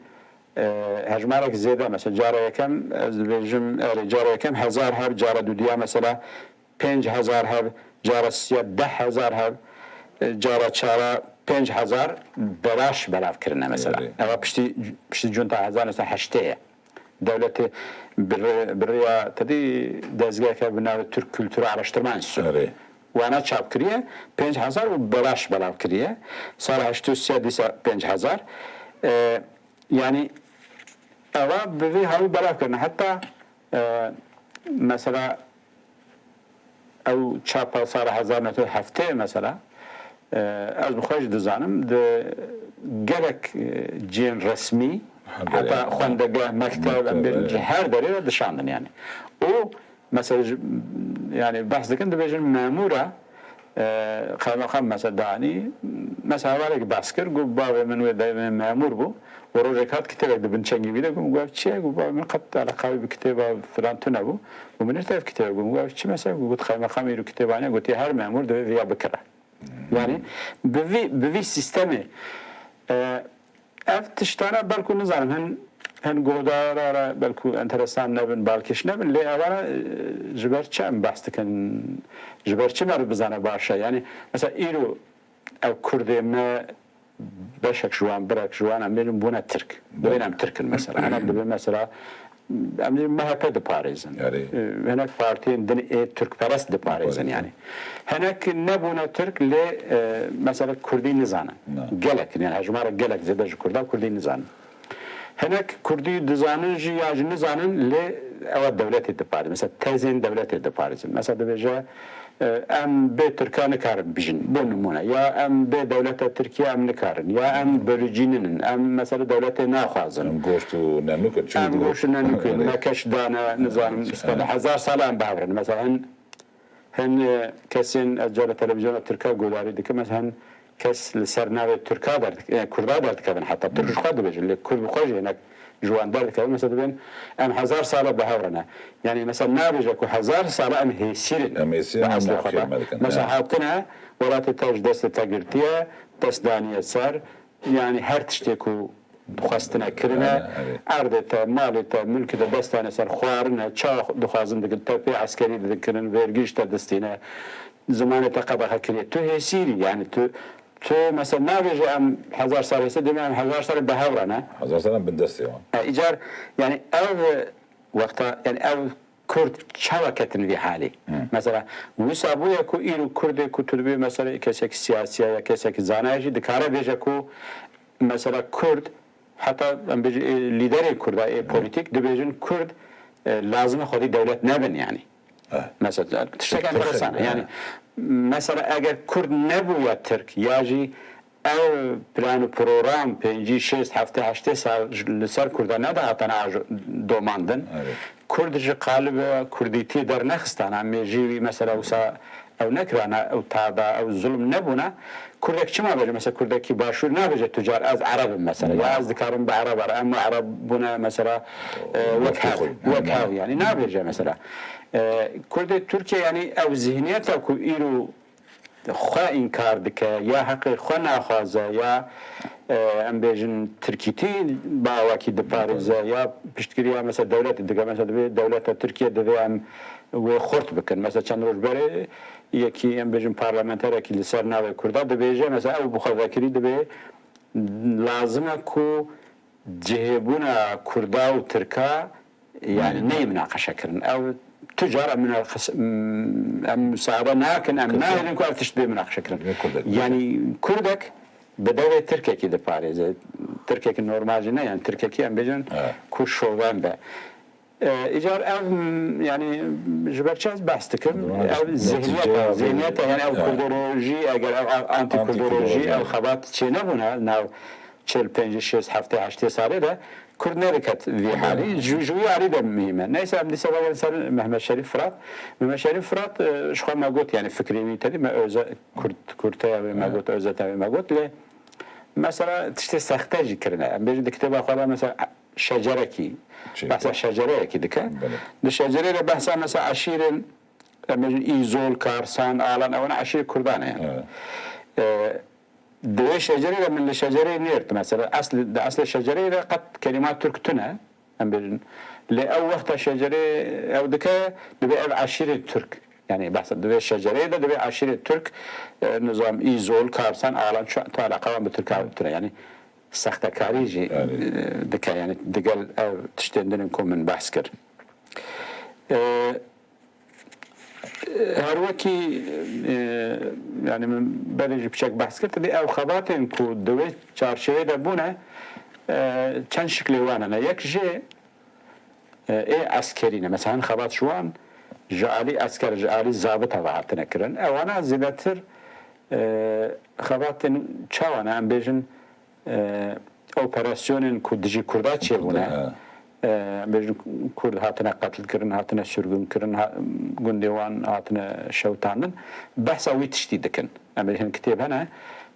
e, hejmarek zêde, mesela cara yekem, ez dibêjim, erê, cara yekem hezar heb, cara dudiya mesela pênc hezar heb, cara sisiya deh hezar heb, e, cara çara pênc hezar belaş belav kirine mesela. Erê. Ewa piştî, piştî cunta hezar neh sed heştê ye. Dewletê bi rê-, bi rêya tedî dezgeheke bi navê Türk Kültürü Araştırma Enstitüsü. Erê. Wana çap kiriye, pênc hezar û belaş belav kiriye. Sala heştê û sê dîsa pênc hezar. E, yani ewa bi vî hawî belav kirine. Heta, e, mesela ew çapa sala hezar neh sed heftê mesela, e, ez bi xwe jî dizanim, di gelek, e, cihên resmî, Her derê, heta ha. xwendegeh, mekteb, Mekteb, em bêjin, evet. ji her derê re dişandin yani. Û mesela ji, yani behs dikin, dibêjin memûra, e, qaymeqam mesela danî, mesela hevalek behs kir, got bavê min wê dayê min memûr bû, û rojek hat kitêbek di bin çengê wî de, got, got, ev çi ye? Got, bavê min qet eleqa wî bi kitêba filan tune bû. Û min nirte ev kitêbe, got, got, ev çi mesela? Got, got, qaymeqam îro kitêba hene, gotiye her memûr divê viya bikire. Yani bi vî, bi vî sîstemê, e, ev tiştana belkû nizanim, hin, hin guhdara re belkû enteresan nebin, balkêş nebin, lê evana, e, ji ber çi em behs dikin, ji ber çi meriv bizane baş e? Yani mesela îro ev Kurdê me beşek ji wan, birek ji wan em bêjin bûne Tirk. Belê. Dibên em Tirk in mesela. Hinek dibê mesela em bêjin M H P diparêzin. Erê. E, hinek partiyên din ê Tirkperest diparêzin Diparêzin. yani. Hinek nebûne Tirk lê, e, mesela Kurdî nizanin. Na. Gelek in yani, hejmara gelek zêde ji Kurda Kurdî nizanin. Hinek Kurdî dizanin jî ya jî nizanin lê ewa dewletê diparêzin. Mesela tezên dewletê diparêzin. Mesela dibêje, e, em bê Tirka nikarin bijîn, bo nimûne. Ya em bê dewleta Tirkiye em nikarin. Ya em bölücînin in. Em mesela dewletê naxwazin. Em goşt û nenûk in. Em goşt û nenûk in. Erê. Me keş dane, nizanim, Erê. işte, hezar sal em bihevrin. Mesela hin, hin, e, kesên, ez cara televizyona Tirka guhdarî dikim, mesela hin kes li ser navê Tirka derdik-, e, Kurda derdikevin. Heta Tirk ji xwe dibêjin. Lê Kurd bi xwe jî hinek ji wan derdikevin, mesela dibên em hezar sal e bi hev re ne. Yanî mesela nabêje ku hezar sal e em hêsîr in. Em hêsîr in, em bi eslê xwe de. Mesela hatine, welatê te ji destê te girtiye, dest daniye ser, yanî her tiştê ku dixwestine kirine, erdê te, malê te, milkê te dest dane ser, xwarine, ça dixwazin dikin, tepê eskerî dikirin, vergî ji te distîne, zimanê te qedexe kiriye. Tu hêsîrî, yanî tu, tu mesela nabêje em hezar sal hêsîr, dibê em hezar sal bi hev re ne. Hezar sal em bin destê wan. E, îcar, yanî ev wexta, yanî ev Kurd çawa ketin vî halî? Mesela wisa bûye ku îro Kurdê ku tu dibê mesela kesek siyasî ya, ya kesek zana jî dikare bêje ku mesela Kurd, heta em bêjin, ê, lîderê Kurda, ê polîtîk dibêjin Kurd, e, lazim e xwedî dewlet nebin yanî. Mesela tiştek enteresan e. Yanî mesela eger Kurd nebûya Tirk ya jî ev plan û program pêncî, şêst, heftê, heştê sal li ser Kurda nedahatana domandin. Kurd ji qalibe Kurdîtiyê dernexistana, mêjî wî mesela wisa ew nekirana, ew tada, ew zulm nebûna. Kurdek çima bêje? Mesela Kurdekî Başûr nabêje tu car ez Ereb im mesela. Ya ez dikarim bi Ereb re, em Ereb bûne mesela, e, wek hev, wek hev yanî nabêje mesela. E, Kurdê Tirkiye yanî ev zihniyeta ku îro xwe înkar dike, ya heqê xwe naxwaze, ya, e, em bêjin tirkîtî bi awakî diparêze, ya piştgiriya mesela dewletê dike. Mesela dibê dewleta Tirkiye divê em wê xurt bikin. Mesela çend roj berê yekî em bêjin parlamenterekî li ser navê Kurda dibêje, mesela ew bi xwe vekirî dibê lazim e ku cihêbûna Kurda û Tirka, yanî neyê minaqeşe kirin. Ew tu cara minaqes-, em musaade nakin, em nahêlin ku ev tişt bê minaqeşe kirin. Yanî Kurdek bi devê Tirkekî diparêze. Tirkekî normal jî ne, yanî Tirkekî em bêjin ku şoven be. E, îcar ev, m, yanî ji ber çi ez behs dikim? Ev zihniyeta, zihniyeta, yanî ev kurdolojî, eger ev a-, antîkurdolojî, ev xebat çênebûna nav çil, pêncî, şêst, heftê, heştê salê de Kurd nediket vî halî. Ji, ji wî alî de muhîm e. Neyse, em dîsa vegerin ser Mehmet Şerîf Firat. Mehmet Şerîf Firat, e, ji xwe me got, yanî fikrê wî tedî me öze-, kurt-, kurteya wê me got, özeta wê me got, lê mesela tiştê sexte jî kirine. Em bêjin di kitêba xwe de mesela şecerekî, behsa şecereyekî dike. Di şecereyê de behsa mesela eşîrên, em bêjin Îzol, Karsan, Alan, ewana eşîrê Kurdan e yani. E, di wê şecerê de min li şecereyê nêrt. Mesela esl, di eslê şecereyê de qet kelîma Türk tune. Em bêjin. Lê ew wexta şecerê ew dike, dibe ev eşîrê Türk. Yani behsa di vê şecereyê de dibe eşîrê Türk, e, nizam Îzol, Karsan, Alan, çu-, tu eleqa wan bi Tirka tune. Yani sextekarî jî, e, dike, yani digel ev tiştên din in ku min behs kir. E, her wekî, e, yani min berê jî piçek behs kir, tedî ev xebatên ku di wê çarçevê de bûne, e, çend şiklê wan hene. Yek jê, e, ê eskerî ne. Mesela hin xebat ji wan ji alî esker, ji alî zabita ve hatine kirin. Ewana zêdetir, e, xebatên çawa ne? Em bêjin, e, operasyonên ku dijî Kurda çêbûne. E, em bêjin Kurd hatine qetilkirin, hatine sürgûnkirin, ha-, gundê wan hatine şewitandin. Behsa wî tiştî dikin. Em bêjin kitêb hene.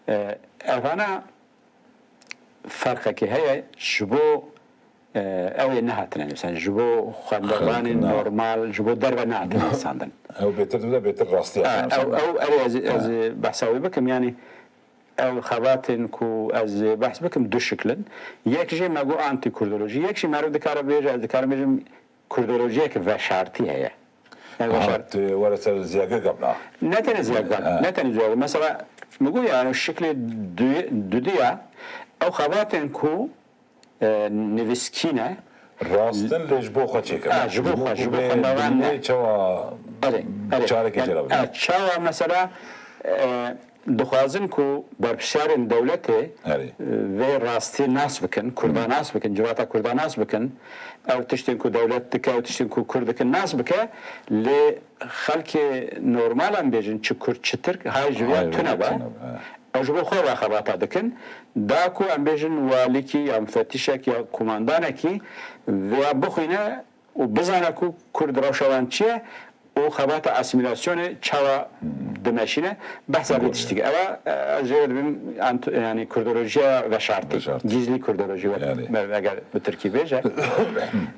E, evana ferqekê heye ji bo, e, ew ê nehatine nivîsandin, ji bo xwendevanên normal, ji bo derve nehatine nivîsandin. Ew bêtir dibide bêtir rastiya. Ha, ew, ew, erê ez, ez behsa wê bikim, yanî ev xebatên ku ez behs bikim du şikl in. Yek jê me got antîkurdolojî, yek jî meriv dikare bêje, ez dikarim bêjim, kurdolojiyeke veşartî heye. Yani veşart- Hat, e, were ser ziyagir gapna. Ne tenê ziyagir, ne tenê ziyagir. Mesela, min got yani şiklê du-, dudiya, ew xebatên ku, e, nivîskî ne. Rastin lê ji bo xwe çêkir. Ha, ji bo xwe, ji bo xwe mevan ne. Çawa çarekê jê re bibîne. Çawa mesela, e, dixwazin ku berpirsiyarên dewletê, e, vê rastiyê nas bikin, Kurda nas bikin, civata Kurda nas bikin. Ev tiştên ku dewlet dike, ew tiştên ku Kurd dikin nas bike, lê xelkê normal em bêjin, çi Kurd, çi Tirk, hay ji vê tune be. Ew ji bo xwe ve xebata dikin. Da ku em bêjin walîkî ya mufetîşek ya kumandanekî vêya bixwîne, û bizane ku Kurd rewşa wan çi ye û xebata asîmîlasyonê çawa dimeşîne, behsa vê tiştî dike. Ewa, e, ez jê re dibêm ant-, yanî kurdolojiya veşartî, Veşartî. Gizlî kurdolojî wek Yani. me-, eger bi tirkî bêje.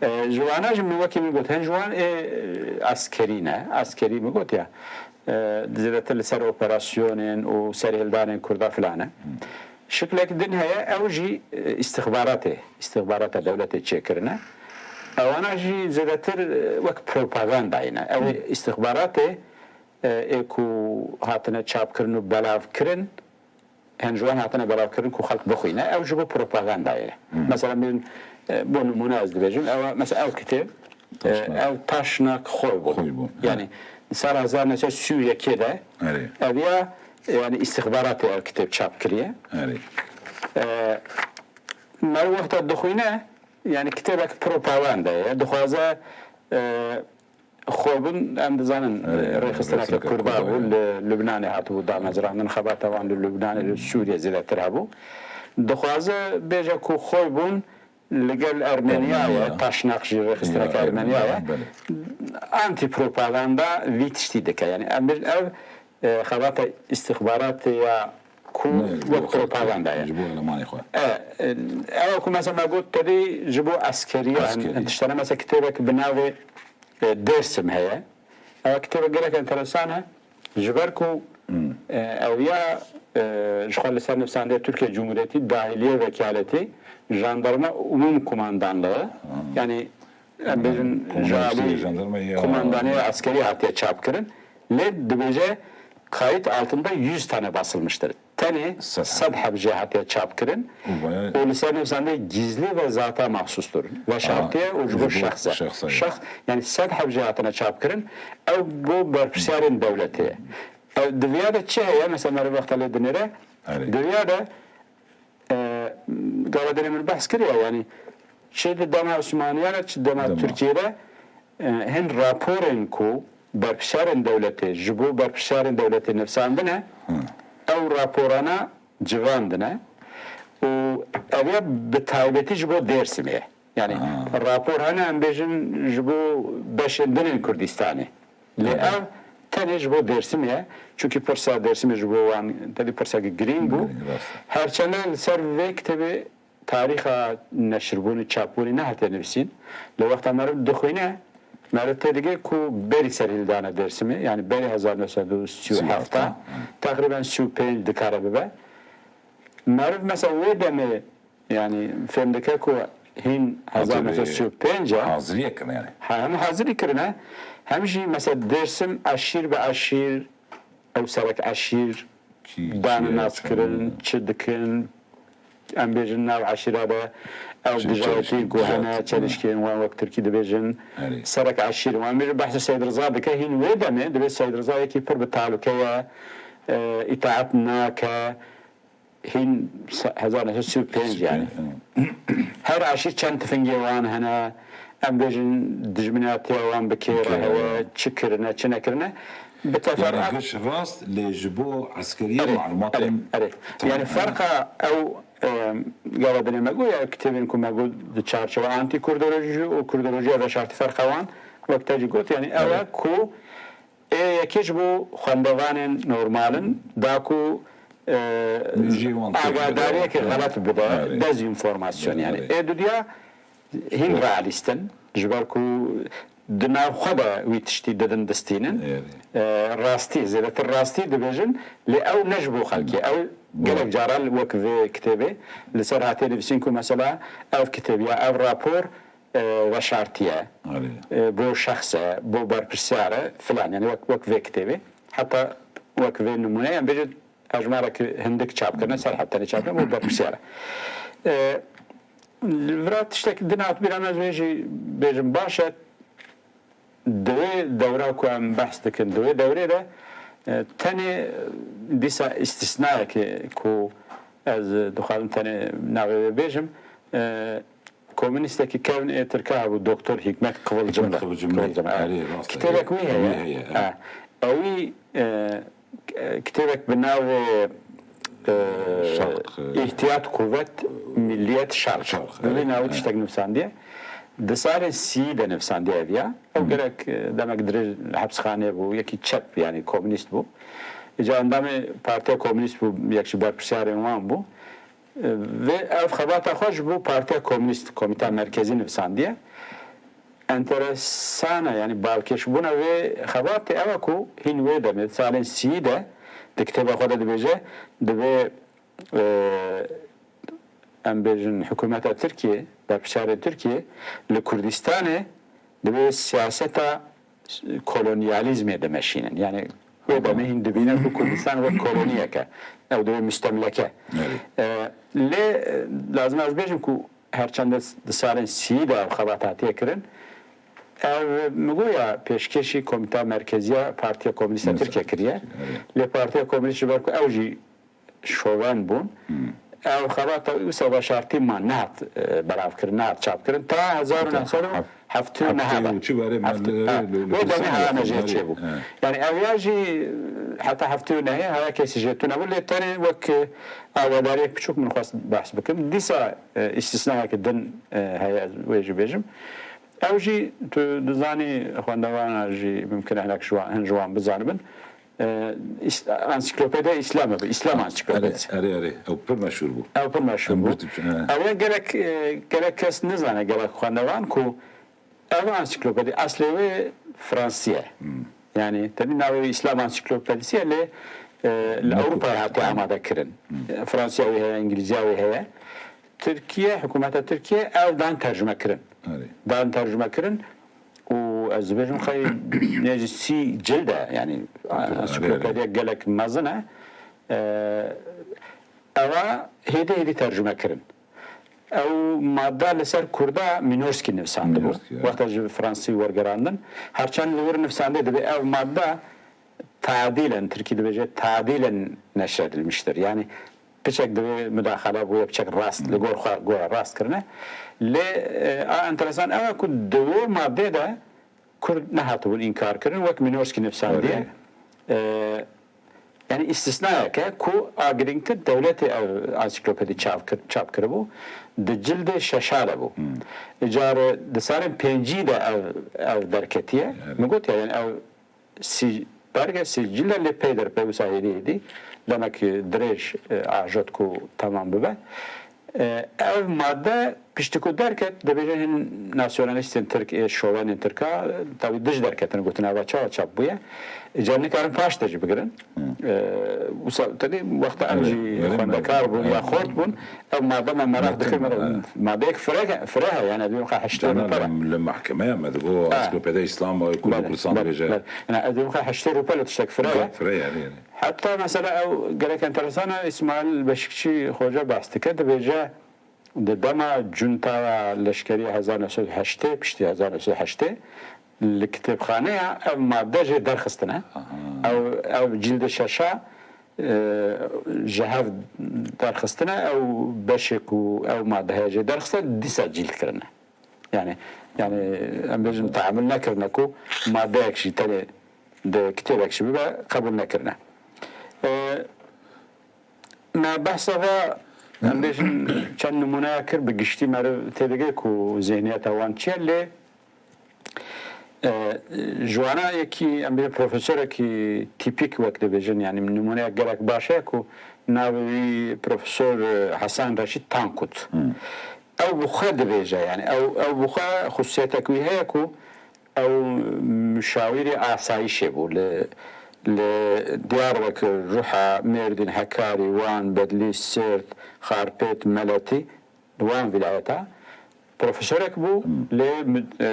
E, ji wana jî min wekî min got, hin ji wan ê, e, eskerî ne, eskerî min got ya, e, zêdetir li ser operasyonên û serhildanên kurda filan e. Şiklek din heye, ew jî, e, îstixbaratê, îstixbarata dewletê çêkirine. Ewana jî zêdetir, e, wek propagandayê ne. Ew ê îstixbaratê, e, ê ku hatine çapkirin û belavkirin, hin ji wan hatine belavkirin ku xelk bixwîne, ew ji bo propagandayê ye. Mesela min, e, bo nimûne ez dibêjim, ew, mesela ew kitêb, e, Taşnak. Ew Taşnak Xoybûn. Xoybûn, ha. Yani, sala hezar neh sed sî û yekê de, Erê. Ev ya, yani, îstixbaratê ev kitêb çap kiriye. Erê. E, Meriv wexta dixwîne, yani, kitêbek propaganda ye. Dixwaze, e, Xoybûn, em dizanin, Erê, e, rêxistineke rêxistineke kurda kurda bû, ye. Li Lubnanê hatibû damezrandin, xebata wan li Lubnanê, li Sûriyê zêdetir hebû. Dixwaze bêje ku Xoybûn li gel Ermeniya ye, Ermeniya. Taşnak jî rêxistineke Ya, Ermeniya ye. Ermeniya, belê. Antî propaganda vî tiştî dike. Yani, em bêjin ev, e, xebata îstixbaratê ya ku Ne, ji wek bo xelkê, propaganda ye. Ji bo elemanê xwe. E, e, ew ku mesela me got tevî ji bo eskeriya, Eskeriya. Tiştane mesela kitêbek bi navê, e, Dêrsim heye. Ew kitêbek gelek enteresan e. Ji ber ku, e, ew ya, e, ji xwe li ser nivîsandiye Türkiye Cumhuriyeti Dahiliye Vekaletî Jandarma Umum Kumandanlığı, yani em bêjin Kumandan ji alî jandarma ya kumandanê eskerî hatiye çapkirin. Lê dibêje kayıt altında yüz tane basılmıştır. Tenê Sed. Sed heb jê hatiye çapkirin Û bayağı û li ser nivîsandiye gizli ve zata mahsustur. Veşartiye Aha, û ji bo ji bo şexs e. şexs e. Şexs, yani sed heb jê hatine çapkirin, ew bo berpirsiyarên dewletê ye. Ew di viya de çi heye? Mesela meriv wexta lê dinêre, Erê. Di viya de, e, gava dinê min behs kiriye, yani çi di dema Osmaniye re, çi dema Dema. Tirkiye re, e, hin raporên ku berpirsiyarên dewletê, ji bo berpirsiyarên dewletê nivîsandine, Hı. ew raporana civandine û ev ya bi taybetî ji bo Dêrsimê ye. Yani Ha. rapor hene em bêjin ji bo beşên din ên Kurdistanê. Lê Evet. ev tenê ji bo Dêrsimê ye. Çunkî pirsa Dêrsimê ji bo wan tevî pirseke girîng bû. Girîng, rast e. Her çende li ser vê kitêbê tarîxa neşirbûnê, çapbûnê nehatiye nivîsîn. Li wexta meriv dixwîne, meriv têdige ku berî serhildana Dêrsimê, yani berî hezar neh sed û sî û heft, Sî û heft, hı. teqrîben sî û pênc dikare bibe. Meriv mesela wê demê, yani fêm dike ku hîn hezar neh sed sî û pênc e. Haziriyê kirine yani. Ha, hem hazirî kirine, hem jî mesela Dêrsim eşîr bi eşîr, ew serek eşîr, Kî, danê çi ye, nas çi kirin, ye? Çi dikin, em bêjin nav eşîra de ev Çi dijayetî çelişkî, ku hene, dijayetî, çelişkiyên wan wek tirkî dibêjin. Erê. Serek eşîr, wan bêjin behsê Seyd Riza dike, hîn wê demê dibê Seyd Riza yekî pir bi talûke ye, e, îtaet nake, hîn se-, hezar neh sed sî û pênc yani. Sî û pênc, hı. Her eşîr çend tifingê wan hene, em bêjin dijminatiya wan bi kê re Bi kê re heye, heye. Çi kirine, çi nekirine. Bi Yani teferruat giş rast lê ji bo eskeriyê Erê, malumatên erê, erê. Tamam, Yani erê. ferqa ew, e, gava dinê me got ya kitêbên ku me got di çarçewa antî-kurdolojî û kurdolojiya veşartî ferqa wan wek te jî got, yani ew e Evet. ku ê yekê ji bo xwendevanên normal in, da ku, e, Jî wan têk bide. agadariyeke Evet. xelet bide, Evet. dezenformasyon yani. Evet. Ê dudiya hîn Evet. realîst in, ji ber ku di nav xwe de wî tiştî didin distînin. Evet. E, rastî, zêdetir rastî dibêjin, lê ew ne ji bo xelkê. Ew gelek caran wek vê kitêbê li ser hatiye nivîsîn ku mesela ev kitêb ya ev rapor, e, veşartiye, Erê. e, bo şexse, bo berpirsyare filan. Yani wek, wek vê kitêbê. Heta wek vê nimûne, yani bêjin hejmarek hindik çap kirine, ser heptenê çap kirine, bo berpirsyare. E, Vira tiştek din hat bîra me, ez wê jî bêjim baş e. Di wê dewra ku em behs dikin, di wê dewrê de, e, tenê dîsa îstîsnayekê ku ez dixwazim tenê navê wê bêjim, e, komûnîstekî kevn ê Tirka hebû, Doktor Hikmet Kıvılcımlı. Hikmet Kıvılcımlı. Kıvılcımlı, ha. Erê, rast e. Kitêbek wî heye. Wî heye, ha. Ha. Ewî, e, kitêbek bi navê, e, Şark, e, İhtiyat Kuvvet Milliyet Şark. Şark, Bi vî evet, navê evet. tiştek nivîsandiye. Di salên sî de nivîsandiye ev ya. Ew Hı. gerek, e, demek dirêj li hepsxanê bû, yekî çep, yani komûnîst bû. Îca endamê Partiya Komûnîst bû, yek ji berpirsiyarên wan bû. Vê ev xebata xwe ji bo Partiya Komûnîst, Komîta Merkezî nivîsandiye. Enteresan e, yanî balkêşbûna vê xebatê ew e ku hîn wê demê, salên sî de, di kitêba xwe de dibêje, divê, e, em bêjin, hikûmeta Tirkiyê, berpirsiyarên Tirkiyê li Kurdistanê divê siyaseta kolonyalîzmê dimeşînin. Yanî wê demê hîn dibîne ku Kurdistan wek koloniyek e. Ew divê mustemleke. E, lê, e, lazim e ez bêjim ku her çend di salên sî de ev xebat hatiye kirin, ev, min got ya, pêşkêşî Komîta Merkezî ya Partiya Komûnîst ya Tirkiye kiriye. Lê Partiya Komûnîst, ji ber ku ew jî şoven bûn, ew xebata wisa veşartî man, nehat, e, belavkirin, nehat çapkirin. Ta hezar û neh sed û heftê û neh de. Wê demê heyane jê çêbû. Yanî ev ya jî heta heftê û nehê haya kesî jê tune bû, lê tenê wek, e, avadariyek piçûk min xwest behs bikim. Dîsa, e, îstisnayeke din, e, heye, ez wê jî bêjim. Ew jî, tu dizanî, xwendevana jî mimkin e hinek ji wan, hin ji wan bizanibin. E, îs-, Ansiklopediya Îslamê bi, Îslam Ansiklopedisi. Erê, erê, erê. Ew pir meşhûr bû. Ew pir meşhûr bû. Ew ê gelek, e, gelek kes nizane, gelek xwendevan ku ev ansiklopedî eslê wê Fransî ye. Yanî, tevî navê wê Îslam Ansiklopedisi ye, lê, e, li Ewropayê hatiye amade kirin. E, Fransiya wê heye, Îngilîziya wê heye. Tirkiye, hikûmeta Tirkiye ev dan tercime kirin. Dan tercime kirin û ez dibêjim xey nêzî sî cild e, yanî ansiklopediya gelek mezin e. E, eva hêdî hêdî tercime kirin. Ew madde li ser Kurda Minorskî nivîsandibû. Wexta ji Fransî wergerandin, herçend li wir nivîsandê dibê ev madde tadilen, Tirkî dibêje tadilen neşredilmiştir. Yanî piçek divê mudaxale bûye, piçek rast, li gor xwe, gora rast kirine. Lê, e, a enteresan ew e ku di wê madê de Kurd nehatibûn înkar kirin, wek Minorskî nivîsandiye. E, yanî îstisnayek e ku a girîngtir dewletê ev ansiklopedî çap kir-, çap kiribû. Di cildê şeşa de bû. Îcar di salên pêncî de ev, ev derketiye. Min got ya, yanî ev sî, berge sî cil e, lê pey der pey wisa hêdî hêdî, demek dirêj, e, ajot ku temam bibe. E, ev madde piştî ku derket, dibêje hin nasyonalîstên Tirk, ê şovenên Tirka, tabî dij derketin, gotin eva çawa çap bûye. Îcar nikarin paş de jî bigirin. E, wisa, tedî wexta em jî xwendekar bûn ya xort bûn, ev madde me meraq dikir, me re madeyek fireh, fireh e, yanî ez dibêjim xwe heştê rûpel e. Li mahkemeya me digo, ansiklopediya Îslam a Kurd û Kurdistan dibêje. Yanî ez dibêjim xwe heştê rûpel e, tiştek fireh e. Fireh e, yanî. Heta mesela ew gelek enteresan e, Îsmaîl Beşikçî Xoca behs dike, dibêje di dema cuntaya leşkerî ya hezar neh sed û heştê, piştî hezar neh sed û heştê, li kitêbxaneya ev madde jê derxistine. Ew, ew cîldê şeşa, e, ji hev derxistine, ew beşê ku ew madde heye jê derxistine, dîsa cîld kirine. Yanî, yanî em bêjin tehamul nekirine ku maddeyek jî tenê di kitêbek jî bibe qebûl nekirine. E, me behsa va, em bêjin çend nimûneya kir, bi giştî meriv têdige ku zihniyeta wan çi ye, lê E, ji wana yekî, em bê profesorekî tîpîk wek dibêjin, yanî nimûneya gelek baş e ku navê wî Profesor, e, Hesen Reşîd Tankut. Ew bi xwe dibêje, yanî ew, ew bi xwe xusûsiyetek wî heye ku ew muşawîrê asayîşê bû li, li Diyarbekir, Ruha, Mêrdîn, Hekarî, Wan, Bedlîs, Sêrt, Xarpêt, Meletî. Di wan vîlayeta profesorek bû, lê mi-, e,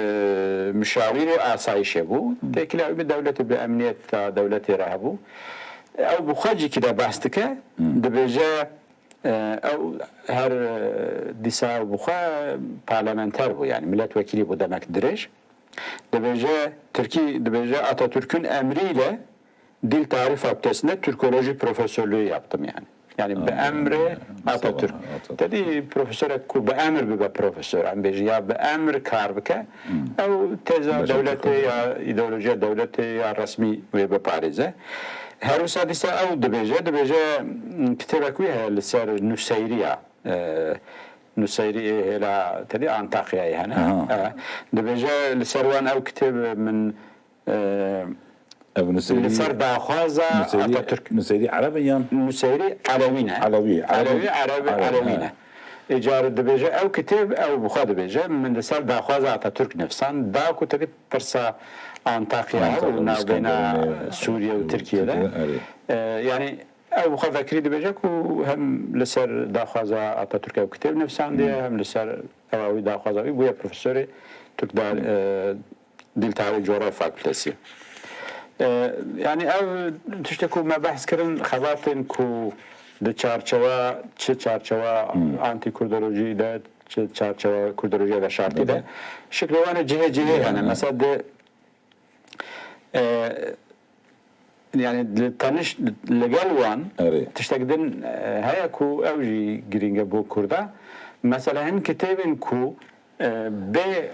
muşawîrê asayîşê bû. Têkiliya wî bi dewletê, bi emniyeta dewletê re hebû. Ew bi xwe cîkî de behs dike, dibêje, e, ew her, e, dîsa ew bi xwe parlamenter bû, yanî milletvekilî bû demek dirêj. Dibêje, Tirkî dibêje, Atatürk'ün emriyle dil tarif fakültesinde Türkoloji profesörlüğü yaptım yani. Yani bi emrê Atatürk. Tedî profesorek ku bi emir bibe profesor, em bêjin ya bi emir kar bike, ew têza dewletê ya îdeolojiya dewletê ya resmî wê biparêze. Her wisa dîsa ew dibêje, dibêje, m, kitêbek wî heye li ser Nuseyriya. E, Nuseyri ê hêla tedî Antakyayê hene. E, dibêje li ser wan ew kitêb min, e, Ev Nuseyrî, Li ser daxwaza Nuseyrî, Atatürk. Nuseyrî Ereb in yan? Nuseyri Elewî ne. Elewî, Elewî, Elewî, Erebi, Ereb, Elewî he. ne. Îcar dibêje ew kitêb, ew bi xwe dibêje, min li ser daxwaza Atatürk nivîsand, da ku tevî pirsa Antakya Antakya, û navbêna Îskenderunê, Sûriye û û Tirkiye de. Tirkiye, erê. E, yanî ew bi xwe vekirî dibêje ku hem li ser daxwaza Atatürk ew kitêb nivîsandiye, hem li ser ewa wî daxwaza wî bûye profesorê Türk Dar-, e, Dil Tarih Coğrafya Fakültesi. E, yanî ev tiştê ku me behs kirin, xebatên ku di çarçewa, çi çarçewa antîkurdolojî de, çi çarçewa kurdolojiya veşartî de, Evet. şiklê wan ê cihê cihê Ya. hene. Mesela di, e, yani li teniş, li gel wan Erê. tiştek din, e, heye ku ew jî girîng e bo Kurda. Mesela hin kitêbên ku, e, bê,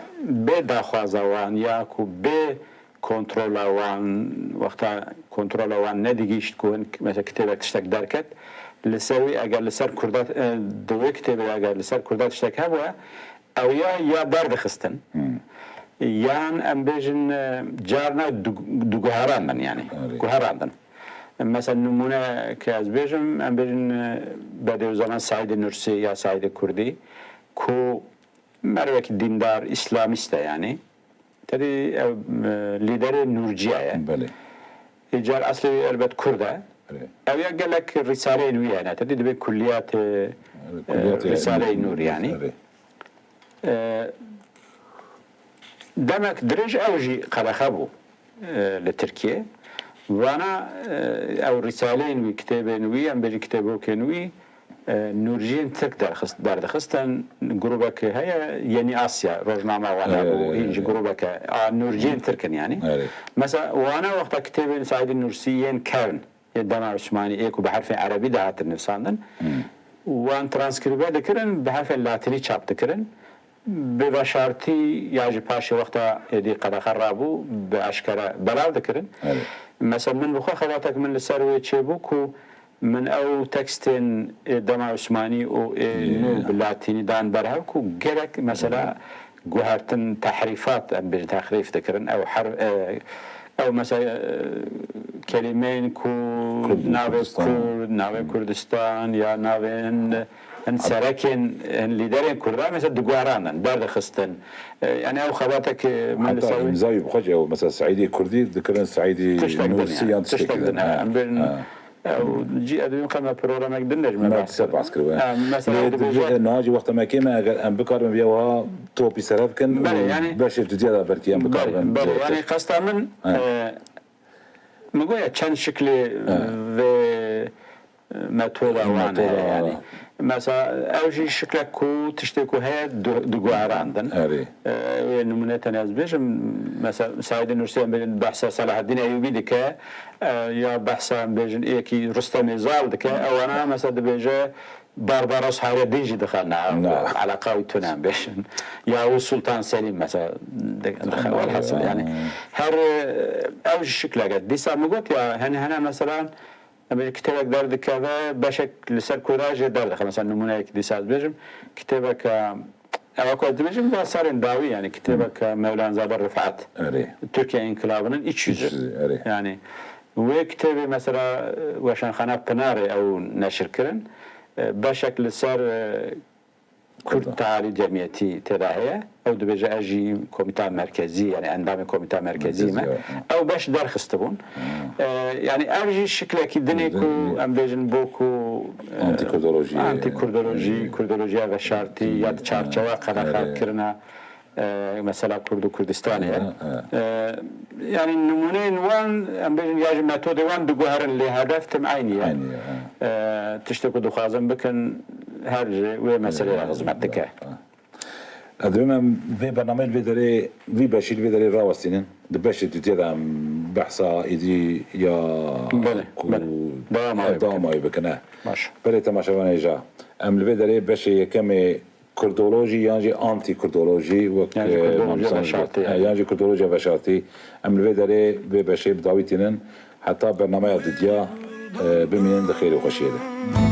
bê daxwaza wan ya ku bê kontrola wan, wexta kontrola wan nedigihîşt ku hin, mesela kitêbek tiştek derket, li ser wî eger li ser Kurda, e, di wê kitêbê eger li ser Kurda tiştek hebûye, ew ya, ya derdixistin, yan em bêjin, e, carna du-, duguherandin, yani. Erê. Guherandin. Mesela nimûne ke ez bêjim, em bêjin, e, Bedîuzzeman Saîdê Nursî ya Saîdê Kurdî, ku mervekî dîndar, îslamîst e, yani. Tedî ew, e, lîderê Nûrciya ye. Belê. Îcar eslê wî elbet Kurd e. Erê. Ew ya gelek rîsaleyên wî hene. Tedî dibê kulliyatê, Erê, kulliyatê e, Rîsaleyê Nûr, Nûr, yani. Erê. E, demek dirêj ew jî qedexe bû, e, li Tirkiye. Vana, e, ew rîsaleyên wî, kitêbên wî, em bêjin kitêbokên wî, e, nûrciyên Tirk derxist-, derdixistin. Grûbek heye, Yeni Asya, rojnama wana Erê, bû, erê, hîn jî erê. grûbek e, a nûrciyên Tirk in, yani. Erê. Mesela wana wexta kitêbên Saîdê Nursî yên kevn, ê dema Osmanî, ê ku bi herfên erebî dihatin nivîsandin, wan transkrîbe dikirin, bi herfên latînî çap dikirin. Bi veşartî ya jî paşê wexta êdî qedexe rabû, bi eşkere belav dikirin. Evet. Mesela min bi xwe xebatek min li ser wê çêbû ku min ew tekstên ê dema Osmanî û ê Ê. nû bi latînî dan berhev ku gelek mesela guhertin, tehrîfat, em bêjin tehrîf dikirin. Ew her, e, ew mesela, e, kelîmeyên ku Kurd û navê Kurdistan. Kurd, navê Kurdistan ya navên hin serekên, hin lîderên Kurdan mesela diguherandin, derdixistin. E, yani ew xebatek, e, min li Heta ser wê îmzayî bi xwe jî ew, mesela Saîdê Kurdî dikirin Saîdê tiştek din, Nursî ya. yan Tiştek tiştekî din, din. ya. Ha, Em bên, ha. ew, cî, ez dibînim qe me programek din de ji me Me behs kise kirin. behs kiribe. Em, mesela Lê ew dibêje di niha jî wexta me kêm e, eger em bikarin vê wiha topî sere bikin, Belê, yani beşê tu diya de belkî em Belê, bikarin. belê. Yani qesta min, Evet. e, min goya çend şiklê vê metoda wan Metoda heye, yani. wan. Mesela ew jî şiklek ku tiştê ku heye du-, diguherandin. Erê. E, wê nimûne tenê ez bêjim, mesela Saîdê Nursiyan bêjin behsa Selahaddin Eyyûbî dike, e, ya behsa em bêjin êkî Rustemê Zal dike, ewana mesela dibêje Barbaros Hayreddin jî dixe na, Na. Eleqa wî tune em bêjin. Ya wî Sultan Selîm mesela di-, dixe. Welhasil yani her, e, ew jî şiklek e. Dîsa min got ya hene hene mesela Em bêjin kitêbek derdikeve, beşek li ser Kurda jê derdixe. Mesela nimûneyek dîsa ez bêjim, kitêbek, e, ewa ku ez dibêjim, va serên dawî, yani kitêbek, e, Mewlanzade Rifat. Erê. Türkiye İnkılabı'nın iç yüzü. İç yüzü, erê. Yani wê kitêbê mesela, e, Weşanxana Pınarê ew neşir kirin. E, beşek li ser, e, Kürt Tarih Cemiyeti tê de heye. Ew dibêje ez jî Komîta Merkezî, yani endamê Komîta Merkezî me. Merkezî, evet. Ew beş derxistibûn. E, yani ev jî şiklekî dinê ku em bêjin bo ku, e, Antîkurdolojiyê. Antîkurdolojî, kurdolojiya veşartî ya di çarçewa qedexe kirina, e, mesela Kurd û Kurdistanê ye. E, yani nimûneyên wan, em bêjin ya jî metodê wan diguherin lê hedef tim eynî ye. Eynî ye, ha. E, tiştê ku dixwazin bikin her ji wê meseleyê re xizmet dike. Ez dibêm em vê bernameyê li vê derê, vî beşî li vê derê rawestînin. Di beşê dutiyê de em behsa êdî ya Belê, ku belê. Dewama wê bikin. dewama wê bikine. Baş. Belê temaşevanê hêja. Em li vê derê beşê yekemê kurdolojî yan jî antîkurdolojî wek, Yan jî e, kurdolojiya Mamsan veşartî, e, yani. yan jî kurdolojiya veşartî. Em li vê derê vê beşê bi dawî tînin. Heta bernameya didiya, e, bimînin di xêr û xweşiyê de.